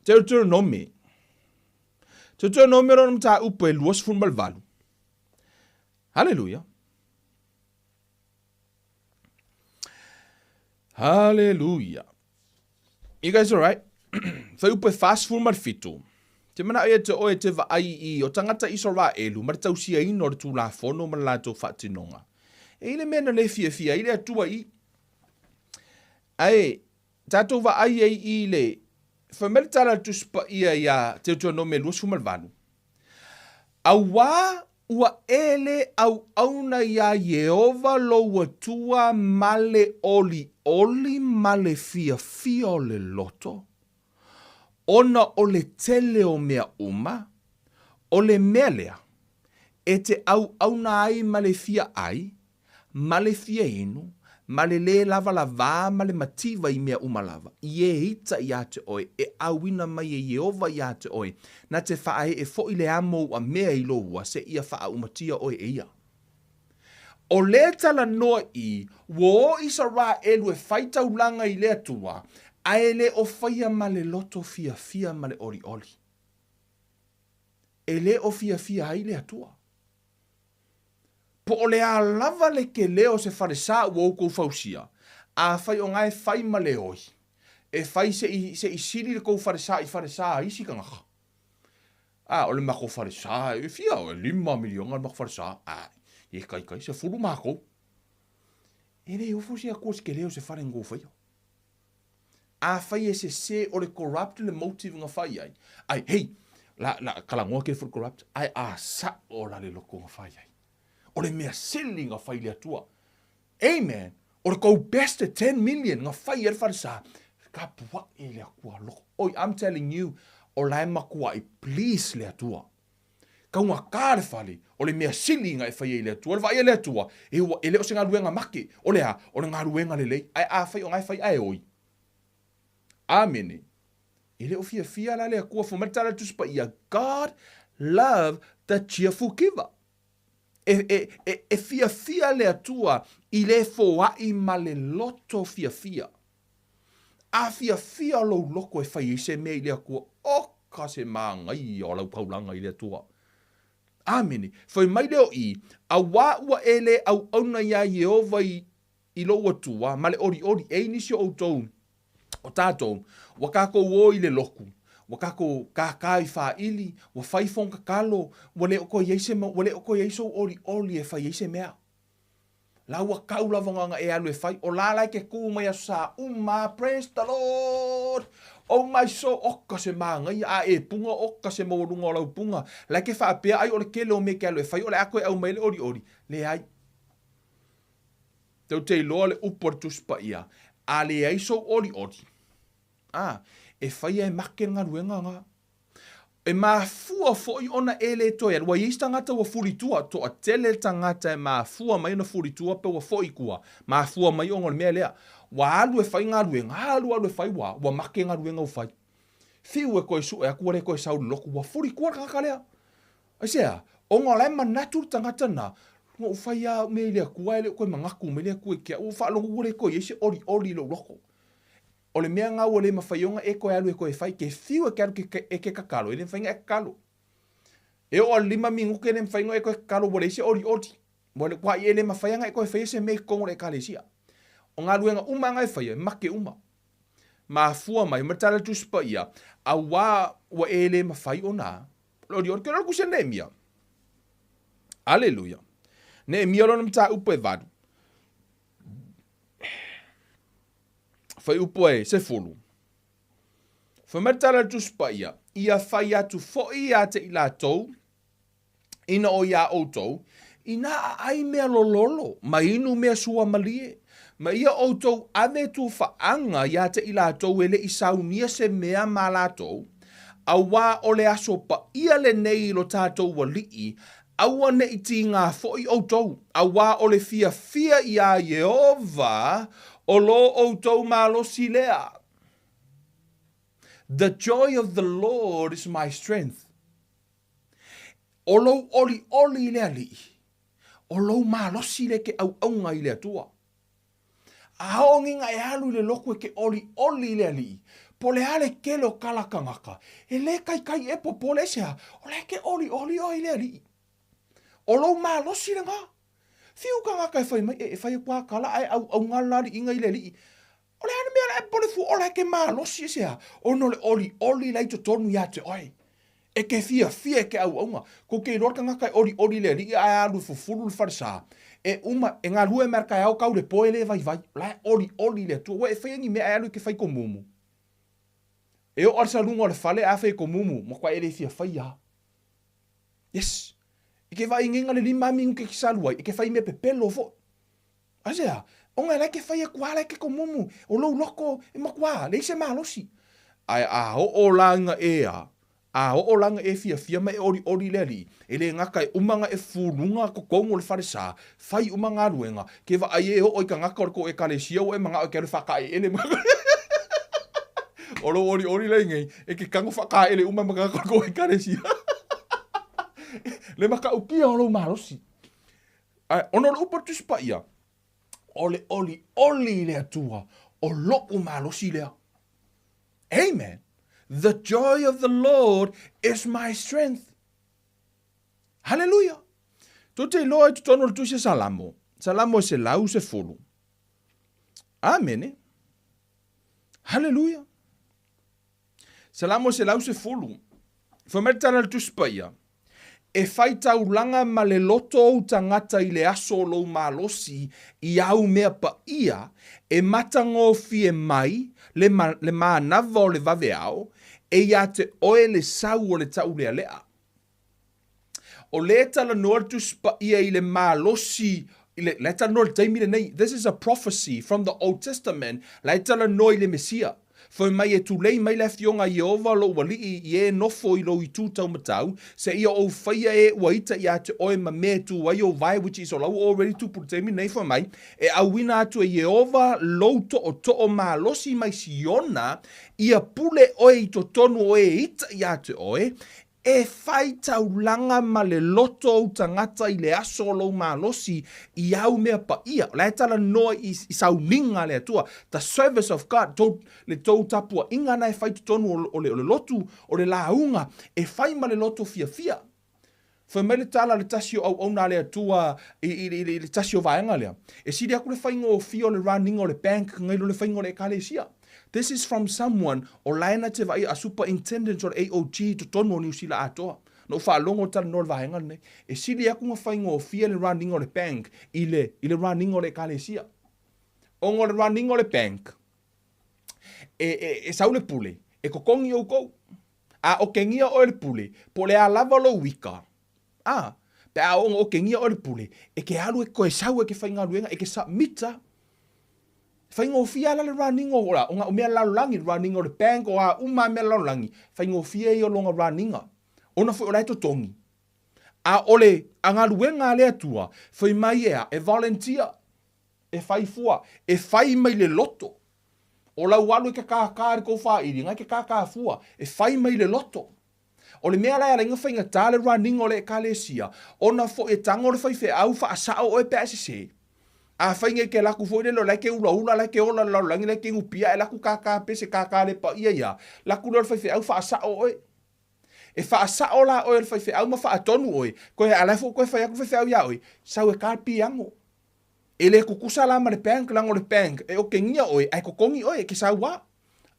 Deuteronomy, Deuteronomy lona mataupu e 28. Hallelujah. Hallelujah. You guys alright? Whai upu e 47. Te manao ia te oe te vaai i o tangata Isaraelu ma le tausiaina o le Tulafono ma le latou faatinoga. E i le mea na le fiafia ai le Atua i. Ae, tatou vaai ai i le Fai mai le tala a le Tusi Paia iā Teutonomi 28, Auā ua e le auauna iā Ieova lou Atua ma le olioli ma le fiafia o le loto, ona o le tele o mea uma, o le mea lea e te auauna ai ma le fia ʻai, ma le fia inu, ma le lē lavalavā ma le mativa i mea uma lava, i e ita iā te ʻoe, e ʻauina mai e Ieova iā te ʻoe, na te faaeʻe foʻi le amo ua mea i lou ua, seia faaumatia ʻoe e ia. ʻO le talanoa i, ua o Isaraelu e fai taulaga i le Atua, a e le o faia ma le loto fiafia ma le ʻoliʻoli. E le o fiafia ai le Atua. Po o le a lava le kele o se falesa ua oukou fausia, afai o gae fai ma le oi, e fai se i, se i sili le kou falesa i falesa a isi kangaka. A, o le makou falesa, e fia, e lima miliona le makou falesa, a, e kai kai, sefulu makou. E le ofo se Akua se kele o se fale na kou faia. Afai e sese o le corrupt le motive na fai ai, ai, hei, la, la, kalagoa ke for corrupt, ai a sa'o la le loko na fai ai. O le mea sili na fai le Atua. Amen. O le kou best e 10 million na fai ai le falesa, kapua'i le Akua loko. Oi, I'm telling you, o la e makua'i please le Atua. Kaugata le fale, o le mea sili na e faia i le Atua. O le vaai a le Atua, e ua, e le o se galuega make, o le a? O le galuega lelei. Ae afai o na e fai ae oi. Amene. E le o fiafia la le Atua, fai mai le tala a le Tusi Paia, God love the cheerful giver. E, e, e, e fiafia le Atua i le foai ma le loto fiafia. A fiafia lou loko e fai ai se mea i le Atua, oka se māgaia o lau kaulaga i le Atua. Amene. Fai mai lea o i, Auā ua e lē auauna iā Ieova i, i lou Atua, ma le ʻoliʻoli, e i nisi o ʻoutou, o tātou, ua kākou ō i le loku, ua kākou kākā i fāʻili, ua fai fonotatalo, ua le o toe i ai se mau, ua le o toe i ai sou ʻoliʻoli e fai ai se mea. La ua kau lava ona e alu e fai, o la la e ke kū mai aso sa uma, praise the Lord, oh my soul, oka se māgaia, a e punga, oka se maualuga o lau punga, la e ke faapea ai o le kele o mea ke alu e fai, o le a koe ʻau mai le ʻoliʻoli, leai. Tou te iloa le upu a le Tusi Paia, a leai sou ʻoliʻoli, a, e faia e make le galuega ga. E mafua foi ona e le toe alu. Ua i ai se tagata ua fuli tua, toatele tagata e mafua mai ona fuli tua pe ua foi tua, mafua mai ona o le mea lea. Ua alu e fai galuega, alu alu e fai ua, ua make galuega ua fai. Fiu e toe sue atu ua le toe sau i le lotu, ua fuli tua le tagata lea. Aisea? Ona o la e manatu le tagata na, na ou fai lava au mea i le Atua ae le o toe manatu mai le Atua i ke au, ua faalogo ua le toe i ai se olioli i lou loto. O le mea na ua le mafai ona e toe alu e toe fai, ke fiu e ke alu e ke tatalo, e le mafai ona e tatalo. E oo a lima minute e le mafai ona e toe tatalo, ua leai se olioli. Ua le, ua e le mafai ona e toe faia se mea i totonu o le Ekalesia. O galuega uma na e faia, e make uma. Mafua mai, ma le tala Tusi Paia, auā ua e le mafai ona le olioli. Ke loa le kusi a Neemia. Aleluia. Neemia lona mataupu e valu. Fuaiupu e sefulu. Fai mai le tala a le Tusi Paia, Ia fai atu foʻi iā te i latou, ina o iā ʻoutou, inā ʻaʻai mea lololo, ma inu mea suamalie, ma ia ʻoutou ave tufaʻaga iā te i latou e le i saunia se mea ma latou, auā o le aso paia lenei i lo tatou Aliʻi, Aua ne i tīgā foi ʻoutou, auā o le fiafia iā Ieova o lo ʻoutou malosi lea. The joy of the Lord is my strength. ʻO lou ʻoliʻoli i le Aliʻi, ʻo lou malosi lea ke ʻauʻauga i le Atua. A oo ngiga e alu i le loku e ke ʻoliʻoli i le Aliʻi, po le a le kele o kala kangaka, e lē kaikai e popole aisehā, o la e ke ʻoliʻoli ʻoe i le Aliʻi. ʻO lou malosi lenā. Fiu kangaka e fai mai, e, e fai aku a kala a e ʻauʻauga le lāliʻiga i le Aliʻi. O le a le mea la e popole fua, o la e ke malosi aisehā, ona o le ʻoliʻoli la i totonu iā te ʻoe. E ke fiafia e ke ʻauʻauga. Kou ke iloa le kangaka e ʻoliʻoli i le aliʻi a e alu e fufulu le falesa. E uma, e galue mai le kaeao kau le po e le waiwai. La e ʻoliʻoli i le Atua. Ua e faia ni mea a e alu e ke fai komumu. E oʻa le saluga o le fale a fai komumu, makuaʻi e le fia faia. Yes. I ke vaai ngenga le lima minute ke salu ai, e ke fai mea pepelo foʻi. Aisea? Ona e lae ke fai aku a lae ke komumu, o lou loko e makuā, leai se malosi. Ae a oo la ina e a, a oo la ina e fiafia ma e ʻoliʻoli i le aliʻi, e le gata e uma na e fuluga totonu o le falesa, fai uma galuega, ke vaai e oo i kangaka o le kou ʻekalesia ua e manaʻo e ke alu e faakaʻeʻele ma O lou ʻoliʻoli la i nei, e ke kano faakaʻeʻele uma ma kangaka o le kou ʻekalesia. Le makaʻukia o lou malosi. Ae, ona o le upu a le Tusi Paia, o le ʻoliʻoli i le Atua, o loʻu malosi lea. Amen. The joy of the Lord is my strength. Haleluia. Tou te iloa i totonu o le Tusi a Salamo, Salamo e 110. Amene. Haleluia. Salamo 110. Fai mai le tala a le Tusi Paia, E fai taulaga ma le loto ou tagata i le aso o lou malosi i āu mea paia, e matagofie mai le, ma, le manawa o le vaveao, e iā te oe le sau o le taulealea. O lē talanoa le Tusi Paia i le malosi i le, la e talanoa i le taimi lenei, this is a prophecy from the Old Testament, la e talanoa i le Mesia. Fai mai e tulei mai le Afioga a Ieova lou Alii i e nofo i lou itu taumatau, seia ou faia e ua ita iā te oe ma mea e tu ai ou vae which is o la ua already tupu i le taimi nei fai mai, e ʻauina atu e Ieova lou toʻotoʻo malosi mai Siona, ia pule oe i totonu o e ita iā te oe, E fai taulaga ma le loto ou tagata i le aso o lou malosi i au mea paia. O la e talanoa i, i sauniga a le Atua, the service of God, tou, le tou tapuaiga na e fai totonu o, o, le, o le lotu, o le lauga, e fai ma le loto fiafia. Fai mai le tala a le tasi o auauna a le Atua i, i, i, i le tasi o vaega lea. E sili aku le faigofie o le running o le bank ngai lo le faiga o le ekalesia. This is from someone o la e na te vaai a superintendent o le AOG i totonu o Niu Sila atoa. Na ou faalogo talanoa i le vaega lenei. E sili aku na faigofie le running o le bank i le i le running o le ekalesia. Ona o le running o le bank, e, e, e sau le pule, e totogi oukou. A okegia oe le pule, po o le a lava lou ika, a, pe a oo ina okegia oe le pule, e ke alu e koe sau e ke faigaluega, e ke submit-a. Faigofie lava la le running o, o, o mea lalolagi, le running o le bank, o a uma lava mea lalolagi, faigofie ia o lona running-a. Ona foi o la e totogi. A o le a galuega a le Atua, fai mai e a, e volunteer, e fai fua, e fai mai le loto. O lau alu e ke kākā i le kou fāili, ngai ke kākā fua, e fai mai le loto. O le mea la e ala ai na faigata le running o le Ekalesia, ona foi e tago le faifeau faasao oe pe a e sesē. Afai nei ke laku foi lele o la e ke ulaula, la e ke ola i le lalolagi, la e ke nupia, e laku kākā pese, kākā le paia ia, laku lea o le faifeau faasao oe. E faasao la oe e le faifeau ma faatonu oe, koe a la e foi koe fai atu le faifeau iā oe, sau e kā le piano. E le kukusa la ma le bank, leaga o le bank e okegia oe ae totogi oe e ke sau a.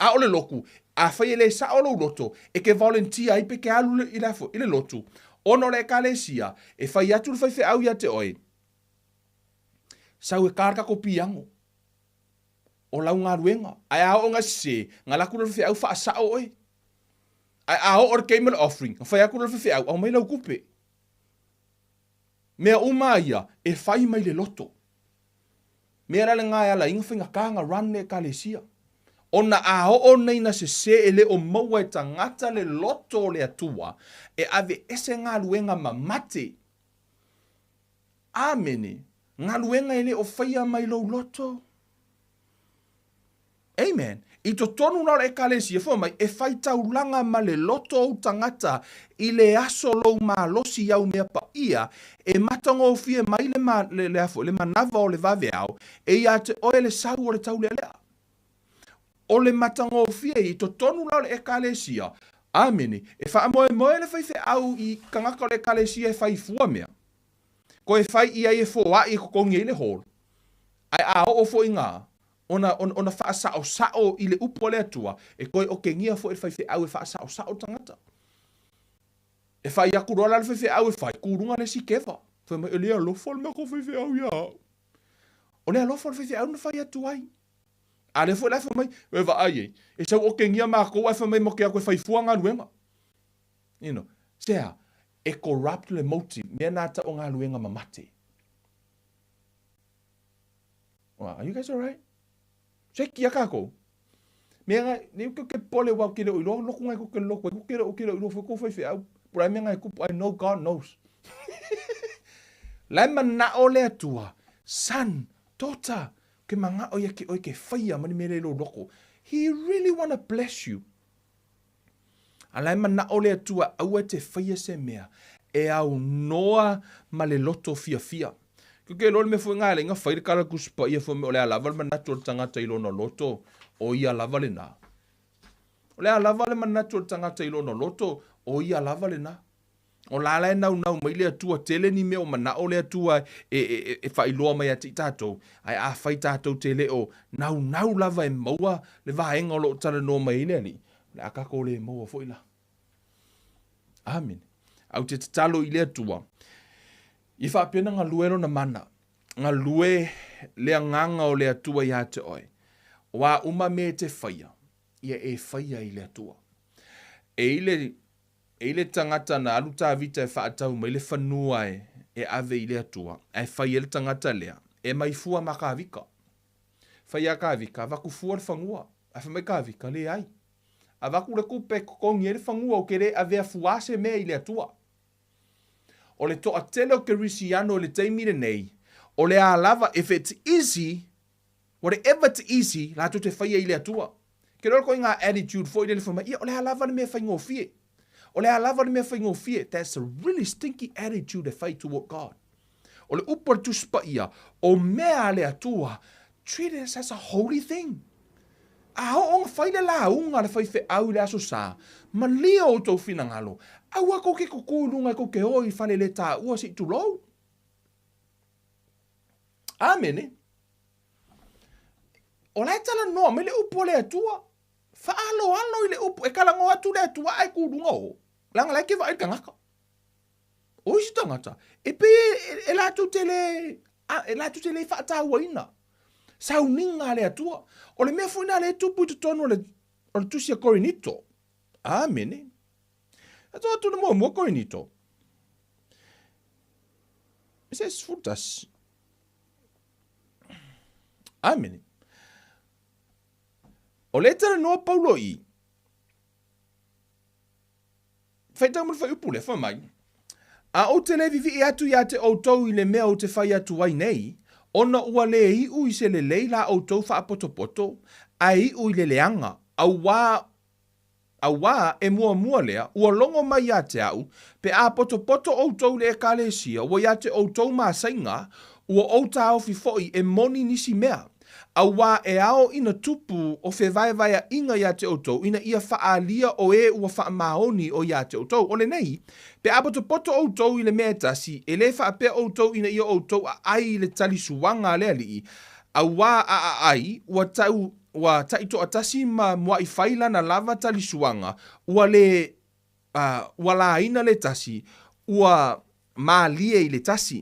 A o le lotu, afai e le sao lou loto, e ke volunteer ai pe ke alu i le, i le lotu, ona o le ekalesia, e fai atu le faifeau ia te oe, sau e kā le kako piano o lau galuega. Ae a oo nga sese, nga laku le faifeau faasao oe. Ae a oo le taimi o le offering, nga fai atu le faifeau, aumai lau tupe. Mea uma ia e fai mai le loto. Mea la lena e ala ai na faigata na run le Ekalesia. Ona a oo nei na sese e le o maua e tagata le loto o le Atua e aveese galuega mamate. Amene. Galuega e le o faia mai lou loto. Amen. I totonu la o le Ekalesia, fai mai, e fai taulaga ma le loto ou tagata i le aso lou malosi i au mea paia, e matagofie mai le, ma, le, le, afo, le manava o le vaveao, e ia te oe le sau o le taulealea. O le matagofie i totonu la o le Ekalesia, amene, e faamoemoe le faifeau i tagata o le Ekalesia e fai fua mea. Koe fai i ai e foai e totogi ai le hall. Ae a oo foi ina ona, ona, ona faasaosao i le upu a le Atua, e toe okegia foi e le faifeau e faasaosao le tagata. E fai atu loa la le faifeau e fai, tu luga le isi keva. Fai mai, e le alofa le matou faifeau ia au. O le alofa o le faifeau na fai atu ai. A lea foi la e fai mai, e vaai ai, e sau okegia matou ae fai mai matou te o atu e fai fua galuega. You know, sea, e corrupt le motive, mea na tau o galuega mamate. Well, are you guys alright? Se kia kākou. Mea ngai, ne ke ke pole wau ke le o iloa, loku ngai ko ke loku, ko ke le o ke le o iloa, foi ko fai wheau. Pura mea ngai kupu, I know God knows. Lai manao le Atua, son, daughter, ke mangao ia ke oe ke whaia mani me le lo loko. He really wanna bless you. A la e manaʻo le Atua aua e te faia se mea e aunoa ma le loto fiafia. Ke ke loa le mea foi nga le inga fai le kala Tusi Paia foi me o le a lava le manatu o le tagata i lona loto, o ia lava lena. O le a lava le manatu o le tagata i lona loto, o ia lava lena. O la la e naunau mai le Atua tele ni mea o manaʻo le Atua e, e, e, e faailoa mai ia te i tatou, ae afai tatou te le o naunau lava e maua le vaega o lo o talanoa mai ai le Alii, o le a tatou le maua foi la. Amene. Au te tatalo i le Atua, i faapea na galue lona mana, galue le agaga o le Atua iā te oe. O a uma mea e te faia, ia e faia i le Atua. E i le E i le tagata na alu Tavita e faatau mai le fanua e e ave i le Atua, ae fai ai le tagata lea, E mai fua ma Kavika. Fai a Kavika, avatu fua le fanua. Ae fai mai Kavika, Leai. Avatu le tupe e totogi ai le fanua, ou te le avea fuā se mea i le Atua. O le toatele o Kerisiano i le taimi lenei, o le a lava, if it's easy, Whatever it easy, latou te faia i le Atua. Ke loa koe ngā attitude foi lele fai mai, ia o le a lava le mea faigofie. O le a lava le mea faigofie. That's a really stinky attitude e fai toward God. O le upu a le Tusi Paia, o mea a le Atua, treat it as a holy thing. A oo ona fai le lauga a le faifeau i le Aso Sa, malie o outou finagalo, aua kou ke kuku i luga e kou ke o i fale le taua se i tulou. Amene. O la e talanoa mai le upu a le Atua. Faaloalo i le upu. E talanoa atu le Atua ae tu luga o. Leaga la e ke vaai le tagata. O isi tagata, e pei e, e, e latou te le, a, e latou te le faatauaina. Sauniga a le Atua. O le mea foi na le tupu i totonu o le, o le tusi a Korinito. Amene. E tō atu le muamua Korinito. Se 11. Amene. O le talanoa Paulo i. Whaitau mo le whaiupu le, wha mai. A ou te le vivii atu iā te outou i le mea ou te fai atu ai nei, ona ua le iu i se lelei la outou faapotopoto, ae iu i le leaga, auā Auā, e muamua lea, ua logo mai iā te au, pe a potopoto outou i le Ekalesia, ua iā te outou masaiga, ua ou taofi foʻi e moni nisi mea. Auā, e ao ina tupu o fevaevaeaʻiga iā te outou, ina ia faaalia o e ua faamaoni o iā te outou. O lenei, pe a potopoto outou i le mea e tasi, e lē faapea outou ina ia outou aʻai i le talisuaga a le Alii, auā a aʻai, ua tau, Ua taitoatasi ma muaʻi fai lana lava talisuaga, ua le, a, ua lāina le tasi, ua mālie i le tasi.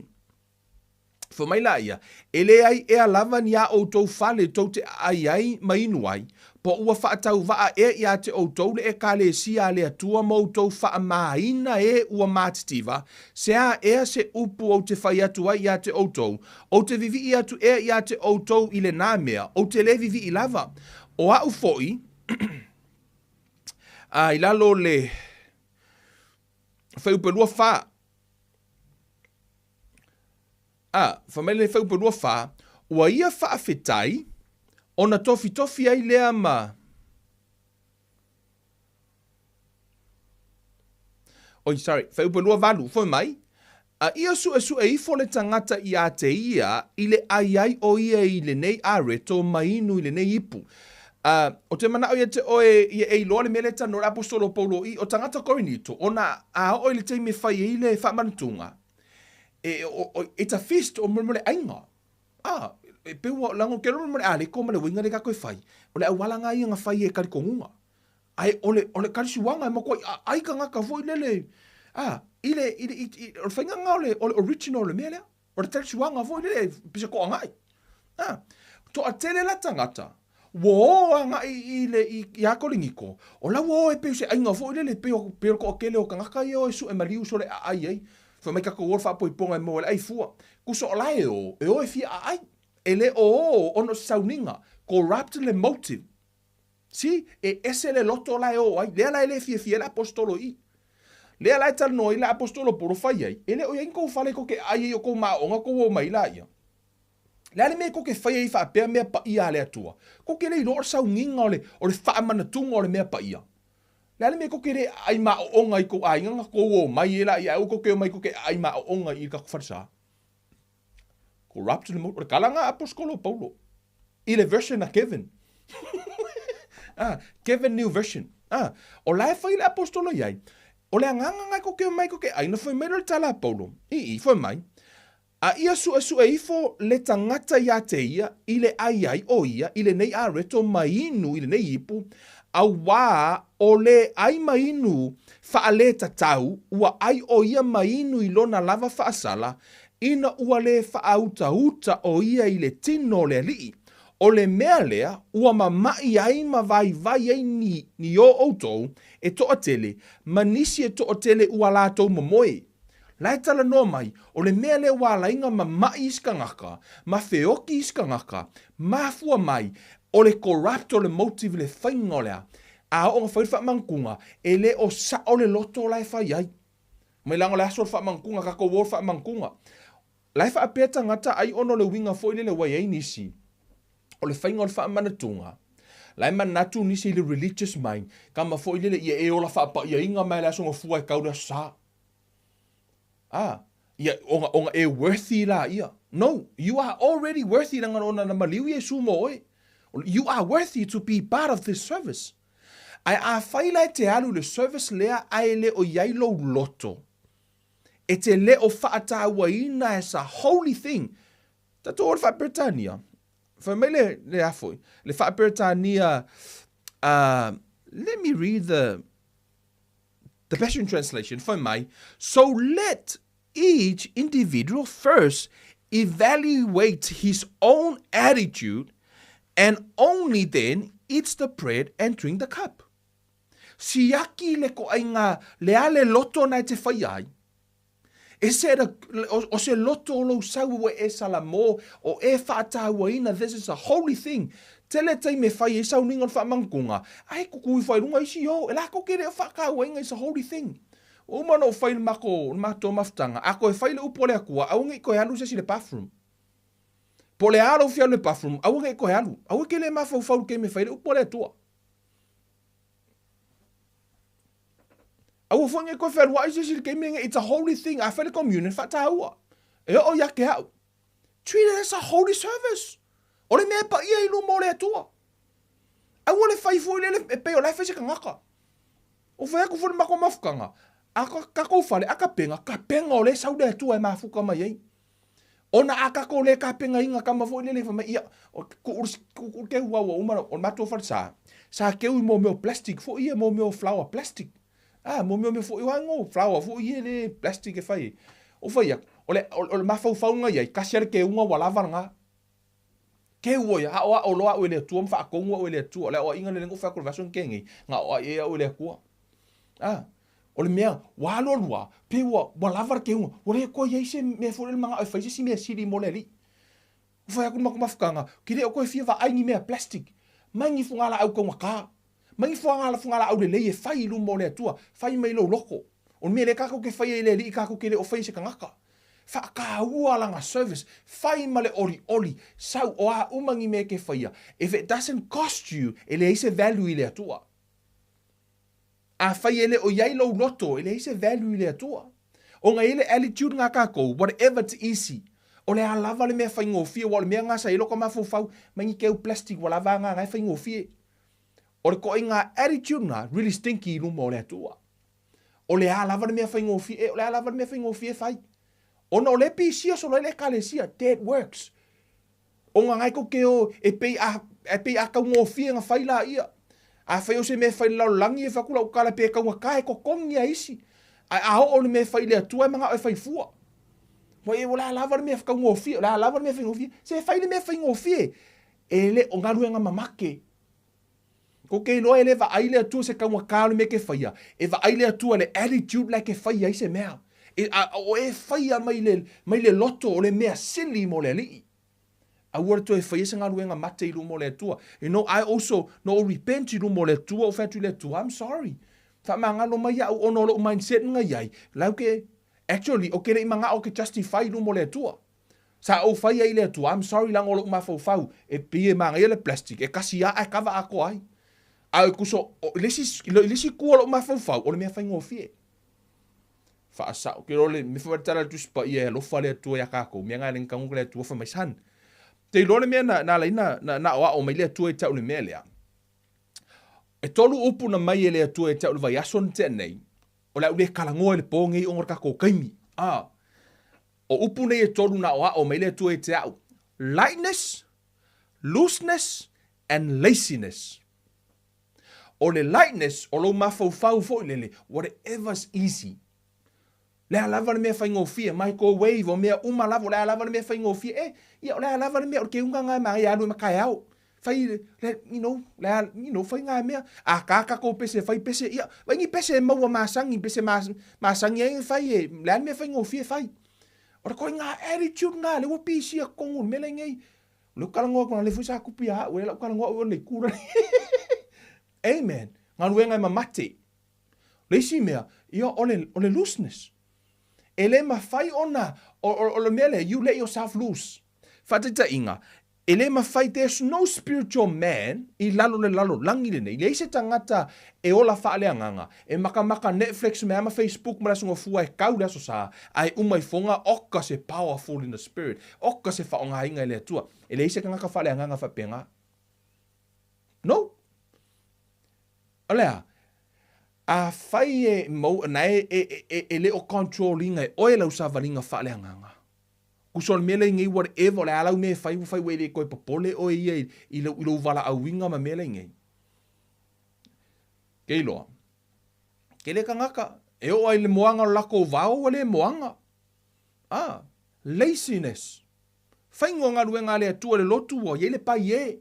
Fai mai la ia, E leai ea lava ni a ʻoutou fale tou te ʻaʻai ai ma inu ai, po ua faatauvaʻa ea iā te ʻoutou le ʻEkalesia a le Atua ma outou faamāina e ua matitiva, se a ea se upu ou te fai atu ai iā te ʻoutou, Ou te vivii atu ea iā te outou i lenā mea, ou te lē vivii lava. O aʻu foʻi, a i lalo o le fuaiupu e 24. A, fai mai le fuaiupu 24, Ua ia faafetai, ona tofitofi ai lea ma. Oi, sorry, fuaiupu 28, fai mai, A ia suesue ifo le tagata iā te ia i le ʻai ai ʻo ia i lenei areto ma inu i lenei ipu. A, o te manaʻo ia te ʻoe ia e iloa le mea lea e talanoa le Aposetolo o Paulo i o tagata Korinito, ona a oo i le taimi e fai ai le faamanatuga, e, o, o, it's a feast, o mo le ʻaiga. A, e pei ua, leaga ou te iloa mo le aleko ma le uiga lea tatou e fai, o le auala lena ia na fai e talitonuga. Ae o le, o le kalisuaga e matuai aai tagata foi lele, a, i le, i le, i, o le faiga lena o le, o le original o le mea lea. O le kalisuaga foi lele, pei se toagai. A, toatele la tagata, ua o agai i le, i, ia Korinito, o la ua o e pei o se aiga foi lele, pei o, pei o le toatele o tagata ia e o e sue maliu sole aai ai. Fai mai tatou o le faapoipoga e maua ai le ai fua. Tusa o la e o, e o e fia aai. E le o o ona o se sauniga. Corrupt le motive. See, e ese le loto la e o ai, lea la e le fiafia ai le Aposetolo i i. Lea la e talanoa ai le Aposetolo Paulo fai ai, e le o i ai ni kou fale kou te aai ai o kou maoaoga kou o mai laia. Le a le mea kou te fai ai faapea mea paia a le Atua? Kou te le iloa o le sauniga o le, o le faamanatuga o le mea paia. Le a le mea kou te le aai maoaoga i kou aiga na kou o mai ai laia, ae aua kou te o mai kou te aai maoaoga i i le tatou falesa. Corrupt le o le tala na Aposetolo Paulo. I le version a Kevin. ah, Kevin New Version. Ah, o la e fai le apostolo i ai. O le agaga ngai ko ke mai ko ke ai na fai mai le tala a Paulo. I i fai mai. A ia suesue ifo le tagata iā te ia i le ʻai ai ʻo ia i lenei areto ma inu i lenei ipu, auā o le ʻai ma inu faaletatau ua ʻai ʻo ia ma inu i lona lava faasala, ina ua lē faautauta ʻo ia i le tino o le Alii. O le mea lea ua mamaʻi ai ma vaivai ai ni, ni o ʻoutou e toatele, ma nisi e toatele ua latou momoe. La e talanoa mai, o le mea lea ua ala ai na mamaʻi isi tagata, ma feoki isi tagata, mafua mai, o le corrupt o le motive le faiga o le a, a oo na fai le faamanatuga, e le o sao le loto la e fai ai. Mai leaga o le aso o le faamanatuga, tatou o le faamanatuga. La e faapea tagata ai ona o le uiga foi lele ua i ai nisi, o le faiga o le faamanatuga, la e manatu nisi i le religious mind, kama foi lele ia e ola faapaiaina mai le aso gafua e tau le aso sa. Ah, ia, ona, ona e worthy la ia. No, you are already worthy leaga ona na maliu Iesu mo oe. You are worthy to be part of this service. Ae afai la e te alu i le service lea ae le o i ai lou loto, e te le o faatauaina as a holy thing, tatou o le Faa-Peretania, fai mai le, le a foi, le Faa-Peretania, uh, let me read the, the Passion Translation, fai mai, so let each individual first evaluate his own attitude and only then eats the bread and drink the cup. Siaki le koaiga le a le loto na e te whai ai. E se o, o se loto o lou sau ua e salamo, o e whaatauaina, this is a holy thing. Tele taimi e whai ai sauniga o le whaamangunga, ai kuku i whai runga isi o, e la ko ke reo whaakauainga is a holy thing. Ua uma ona ou fai le mako, le matou mafutaga, a koe fai le upu a le Akua, aua nei koe alu i se isi i le bathroom. Po o le a lou fia alu i le bathroom, aua nei koe alu. Aua e ke le mafaufau i le taimi e fai ai le upu a le Atua. Aua foi nei koe fealuai i se isi i le taimi lenei, it's a holy thing, a fai le communion, faataua. E oo ia te au. Treat it as a holy service. O le mea e paia i luma o le Atua. Aua le fai foi lele e pei o la e fai se tagata. O fai atu foi le matou mafutaga, a tatou fale, a kapena, kapena o lea e sau le Atua e mafuta mai ai. Ona a tatou le kapenaina tama foi lele fai mai, ia, o tuu le keu au ua uma, o le matou fale sa, sa keu i mo mea o plastic foi ia, mo mea o flower plastic. Ah, mo mea foi o no, flower foi ia le plastic e fai ai. O fai atu, o le, o le mafaufauga i ai, kasi lava le keuga ua lava lena. Keu ʻoe, aʻoaʻo loa au e le Atua ma faatonu au e le Atua. O le aʻoaʻiga lea na ou fai atu i le vaiaso na tea nei, na aʻoaʻi ai au e le Atua. A, o le mea, ua alu alu lava, pei ua, ua lava le keuga, ua le toe i ai se mea foi lele manaʻo e fai se isi mea sili mo le Alii. Ua fai atu le matou mafutaga, ou te le o toe fia vaai ni mea plastic, mai ni fugalaau taugata, mai ni fugalaau lelei e fai i luma o le Atua, fai mai lou loto. O le mea lea tatou te faia i le Alii tatou te le o faia i se tagata. Faataua lana service, fai ma le olioli, sau o a uma ni mea e te faia. If it doesn't cost you, e leai se value i le Atua. Afai e le o i ai lou loto, e leai se value i le Atua. Ona e i ai le attitude na tatou, whatever it's easy. O le a lava le mea faigofie, aua o le mea na sa i ai lota mafaufau, mai ni keu plastic ua lava a na e faigofie. O le toaiga attitude na, really stinky i luma o le Atua. O le a lava le mea faigofie, e, o le a lava le mea faigofie e fai. Ona o lea e pisia solo ai le Ekalesia, dead works. Ona na e tou te o, e pei a, e pei a taugofie na fai laia. Afai o se mea e fai i le lalolagi, e fai atu lau tala pe taugata e totogi a isi. Ae a oo i le mea e fai i le Atua e manao e fai fua. Ua e, o le a lava le mea taugofie, o le a lava le mea faigofie. Se fai le mea faigofie. E le o galuega mamake. Kou te iloa e le vaai le Atua i se taugata o le mea e te faia, e vaai le Atua i le attitude la e te faia ai se mea. E, a, o e faia mai le, mai le loto o le mea sili mo le Alii. Aua le toe faia se galuega mate i luma o le Atua. You know, I also, na ou repent i luma o le Atua, ou fai atu i le Atua, I'm sorry. Faamagalo mai iaʻu ona o loʻu mindset na i ai, lau ke, actually, o ke le i manao ke justify i luma o le Atua. Sa ou fai ai i le Atua, I'm sorry leaga o loʻu mafaufau, e pei e manaia le plastic, e kasi a ae kava atoa ai. A e kuso, o, i le isi, i le isi itu o loʻu mafaufau, o le mea faigofie. Faasao, ke le mea foi tala le Tusi Paia e alofa le Atua iā kākou, mea na e le tago le Atua fai mai, son, te iloa le mea na, na ala ai na, na, na aoao mai le Atua ia te au i le mea lea. E tolu upu na mai e le Atua ia te au i le vaiaso na tea nei, o le a ou le talanoa i le pō nei ona o le tatou taimi. A, O upu nei e tolu na aoao mai le Atua ia te au, lightness, looseness and laziness. O le lightness, o lou mafaufau foi lele, whatever's easy. Le a lava le mea faigofie, microwave, o mea uma lava, o le a lava le mea faigofie, e, ia, o le a lava le mea, o le keuga nga e manaia alu e mataeao. Fai, le, you know, le a, you know, fai ngā mea. A kā kakou pese, fai pese, ia, vai ni pese e maua masangi, pese mas, masangi ai fai e, le a le mea faigofie fai. O le koe ngā attitude ngā, le ua pisia kongu, le mea le ngei, le kalangoa kona le fui sa kupi a au, e lau kalangoa au le kura. Amen. Galuega e mamate. Le isi mea, ia, o le, o le looseness. E le mawhai ona, o, o, o le mea lea, you let yourself loose. Faataitaiga, E le mawhai, there's no spiritual man i lalo le lalolagi lenei, leai se tagata e ola faaleagaga, e makamaka Netflix me ama Facebook ma le aso gafua e kau le aso sa, ae uma ifoga, oka se powerful in the spirit, oka se faaaogaina e le Atua. E leai se tagata faaleagaga faapena. No. O le a? Afai e mau, na e, e, e, e le o control ina e oe lau savaliga faaleagaga. Kuso o le mea lea i nei whatever, o le a lau mea e fai ua fai ua e le toe popole oe ia i, i, lou, i lou valaauina ma mea lea i nei. Ke iloa. Ke le kangaka, e oo ai le moaga o le lakou vao ua le moaga. Ah, laziness. Faiga o galuega a le Atua i le lotu ua i ai le pai e.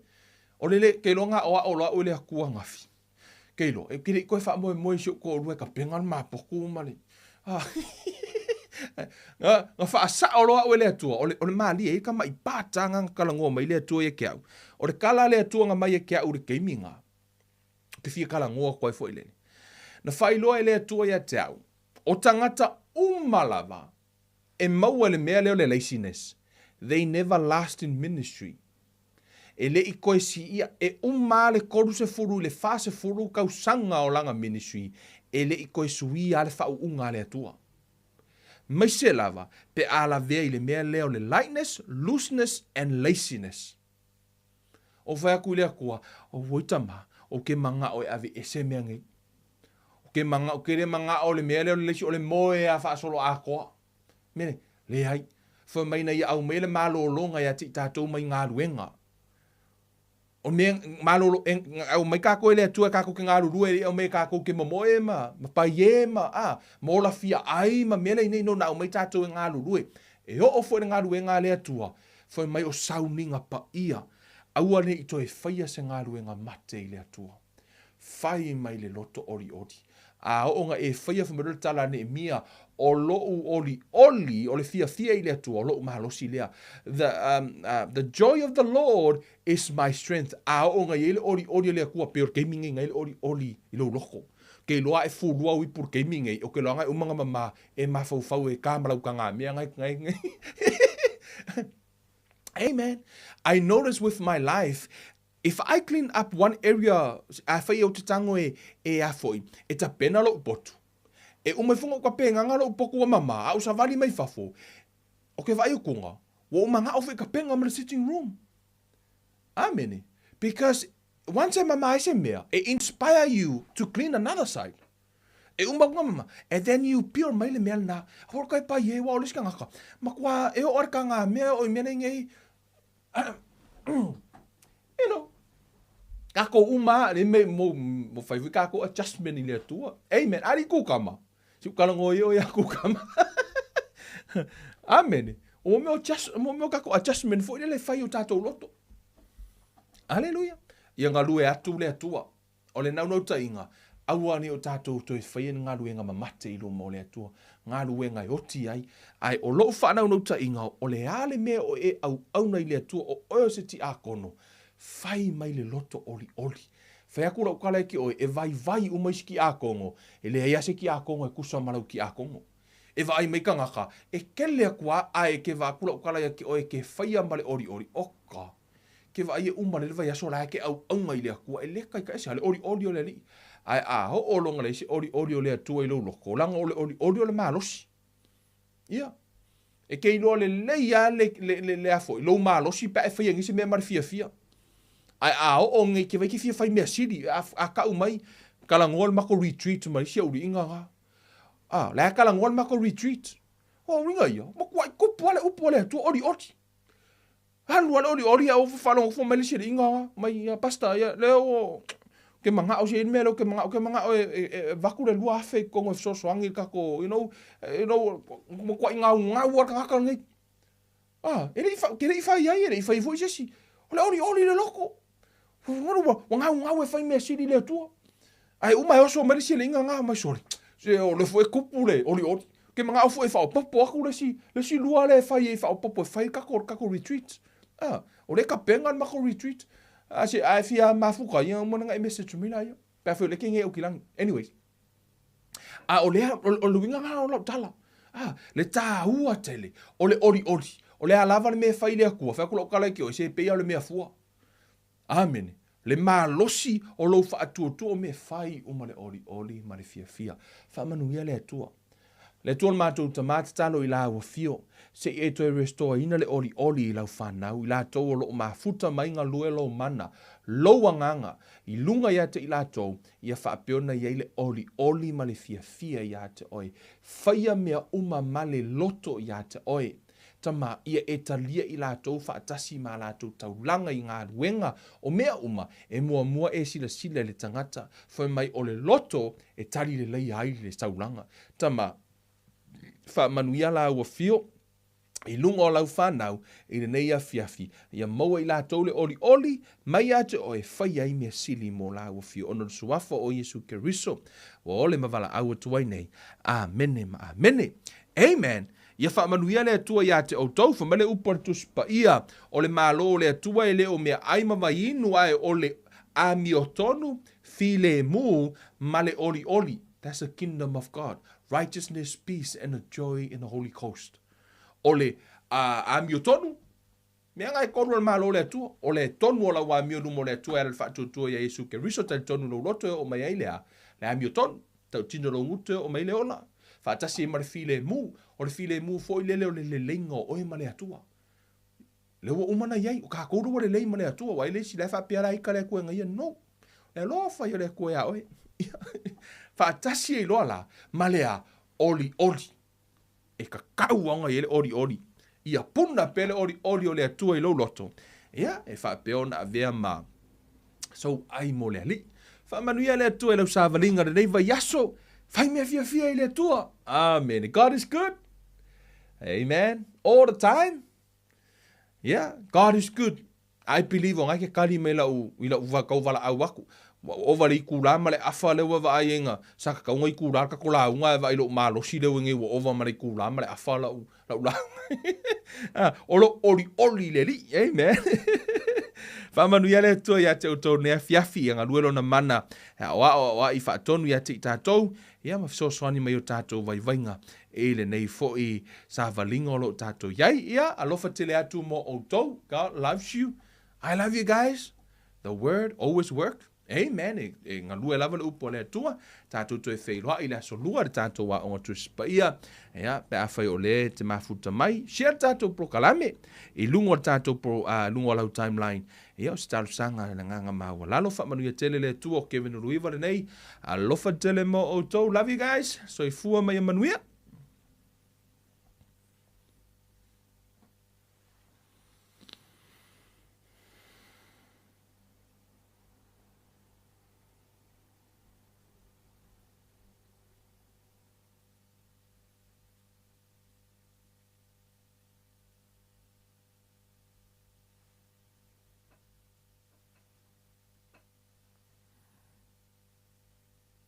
O le le, ke iloa na aʻoaʻo loa au e le Atua angafi. Ke iloa, e ke le i koe faamoemoe i si ou toalua e tapena le mapotu ma le, ah, na, na faasao loa au e le Atua, o le, o le malie e ka mai pata nga na talanoa mai le Atua ia te au. O le tala a le Atua na mai ia te au i le taimi na, ou te fia talanoa atu ai foi lele. Na faailoa e le Atua ia te au, o tagata uma lava e maua i le mea lea o le laziness, they never last in ministry. E le i toe siia, e uma a le 30 i le 40 tausaga o lana ministry, e le i toe suia a le faauuga a le Atua. Maise lava pe a lavea i le mea lea o le lightness, looseness and laziness. Ou fai atu i le Atua, Auoi tama, ou te manao e aveese mea nei. Ou te manao, ke le manao le mea lea o le lazy, o le moe a faasolo atoa. Mele, leai. Fai mai ina ia aumai le malōlōga iā te i tātou mai galuega. O mea, malōlō, e, aumai kākou e le Atua kākou ke galulue, e le i aumai e kākou ke momoe ma, ma paie ma, a, ma ola fia ai ma mea lei nei, no na aumai tātou e galulue. E oo foi le galuega a le Atua, fai mai o sauniga paia, aua ne i toe faia se galuega mate i le Atua. Fai mai le loto olioli. A oo na e faia fai mai loa le tala a Neemia, O loʻu olioli, o le fiafia i le Atua, o loʻu malosi lea. The, um, uh, the joy of the Lord is my strength. A oo na i ai le olioli o le Atua, pei o le taimi nei na i ai le olioli i lou loko. Ke iloa ae fulua au ipu i le taimi nei, o ke iloa e uma na mama e mafaufau e ka ma lau tagamea ngai ngai ngai. Amen. I notice with my life, if I clean up one area, afai ou te tago e, e a foi, e tapena loʻu potu. E uma ifo noʻu kapegaga loʻu potu ua mama, a ou savali mai fafo, o ke vaai akuga, ua ou manaʻo foi i ka pega ma le sitting room. Amene. Because once e mama ai se mea, e inspire you to clean another side. E uma aku mama, and then you peel mai le mea lena. Holo kai pai e, ua ole se kangaka. Makua e o are ka ngā mea o i mea nei nei. You know, kākou uma, le me mo, mo fai fui kākou adjustment i le Atua. Amen. Ali kukama. Si ukala ngoi o ia kukama. Amen. O mea adjust, mo mea kākou adjustment foi le fai o tātou loto. Aleluia. Ia galue atu le Atua. O le naunautaiga, aua nei o tatou toe faia ni galuega mamate i luma o le Atua, galuega e oti ai, ae o lou faanaunautaiga, o le a le mea o e auauna i le Atua, o oe o se tiakono, fai mai le loto olioli. Fai atu lau tala ia te oe, e vaivai uma isi tiakono, e leai lava se tiakono e tusa ma lau tiakono. E vaai mai tagata, e kele atu lava, ae ke vaai atu lau tala ia te oe, ke faia ma le olioli, oka! Ke vaai e uma lele vaiaso la e ke auauna i le Atua, e le taitaese a le olioli o le Alii. Ae a oo loga leai se olioli o le Atua i lou loto, leaga o le olioli o le malosi. Ia. E ke iloa lelei lava le, le, le, le a foi, lou malosi pe a e faia nei se mea ma le fiafia. Ae a oo nei ke vai ke fia fai mea sili, a, a kau mai, talanoa le matou retreat ma isi auliiga na. A, la e talanoa le matou retreat. O auliiga ia, matuai tupu lava le upu a le Atua, olioli. Alu a le olioli a ua faalogofo mai le isi alii mai ia pastor ia lea ua ke manao se mea lea ke manao ke manao e e e avatu le 2000 i totonu e fesoasoani i le tatou you know you know matuai gaugau a le tagata lenei. Ah, e le i fa, ke le i fai ai e le i fai foi se isi. O le olioli le loko. Ua ua gaugau e fai mea sili i le Atua. Ae uma e oso mai le isi alii nga mai sole. Se o le foi e kupu le olioli. Ke manao foi e faaopoopo atu le isi, le isi lua lea e fai ai e faaopoopo e fai le tatou, le tatou retreat. Ah, o lea e tapena le matou retreat. A se, a e fia mafuta, ia uma ona e message mai laia. Pe afai o lea e kege au ki lagi. Anyways. A o lea, o, o le uiga lena o lau tala. Ah, le tāua tele, o le olioli. O le a lava le mea e fai i le Atua, fai atu lau tala i ke oe, se e pei lava o le mea fua. Amene. Le malosi o lou faatuatua o mea fai uma le olioli ma le fiafia. Faamanuia le Atua. Le Atua o le matou Tama, tatalo i lau afio, se i e toe restore ina le olioli i lau fanau, i latou o loo mafuta mai galue lou mana, lou agaga, i luga ia te i latou, ia faapea ona i ai le olioli ma le fiafia ia te oe. Faia mea uma ma le loto ia te oe. Tama, ia e talia i latou faatasi ma a latou taulaga i galuega o mea uma, e muamua e silasila i le tagata, fai mai o le loto e tali lelei ai le taulaga. Tama, faamanuia lāua fio i luga o lau fanau i lenei afiafi, ia maua i latou le olioli mai ia te oe e fai ai mea sili mo lāua fio, ona o le Suafa o Iesu Keriso, ua ole ma valaau atu ai nei. Amene ma amene. Amen. Ia faamanuia le Atua iā te outou, fai mai le upu a le Tusi Paia, O le Malo o le Atua e le o meaai ma vaiinu ae o le amiotonu, filemu, ma le olioli. That's the kingdom of God. Righteousness, peace and the joy in the Holy Ghost. O le amiotonu, mea na e tonu o le Malo o le Atua, o le tonu o lau amio i luma o le Atua e ala i le faatuatua iā Iesu Keriso, talitonu i lou loto e oo mai ai le a? Le amiotonu. Tautino lou gutu e oo mai le ola, faatasi ai ma le filemu. O le filemu foi lele o le leleiga o oe ma le Atua. Lea ua uma ona i ai, o kākou lea ua lelei ma le Atua, ua ai le isi la e faapea la ika le Atua e gaia. No! Le alofa ia o le Atua iā oe. Faatasi ai loa la ma le a? Olioli. E kakau ona i ai le olioli. Ia puna pea le olioli o le Atua i lou loto, ia, e faapea ona avea ma sou ai mo le Alii. Faamanuia le Atua i lau savaliga lenei vaiaso. Fai mea fiafia i le Atua. Amene. God is good. Amen. All the time. Yeah, God is good. I believe o ngai ke kali mai lau i lau kau valaau aku. Ua ova le itulā ma le afa lea ua vaai ai na sa kakauga itulā le kako lauga ae vaai lou malosi lea ua nei ua ova ma le itulā ma le afa lau lau lauga. Ah, o lou olioli i le Alii. Amen. Faamanuia le Atua ia te outou i lenei afiafi, ia galue Lona mana e aoao aoai faatonu ia te i tatou, ia ma fesoasoani mai i o tatou vaivaiga i lenei foi savaliga o lo o tatou i ai. Ia, alofa tele atu mo outou. God loves you. I love you guys. The word always work. Amen. E, e galue lava le upu a le Atua. Tatou toe feiloai i le aso lua i le tatou aoga Tusi Paia. Ia, pe afai o lea e te mafuta mai, share le tatou polokalame i luga o le tatou pro, uh, luga o lau timeline. Ia, o se talosaga i le agaga maualalo. Faamanuia tele le Atua o Kevin Uluiva lenei. Alofa tele mo outou. Love you guys. Soifua ma ia manuia.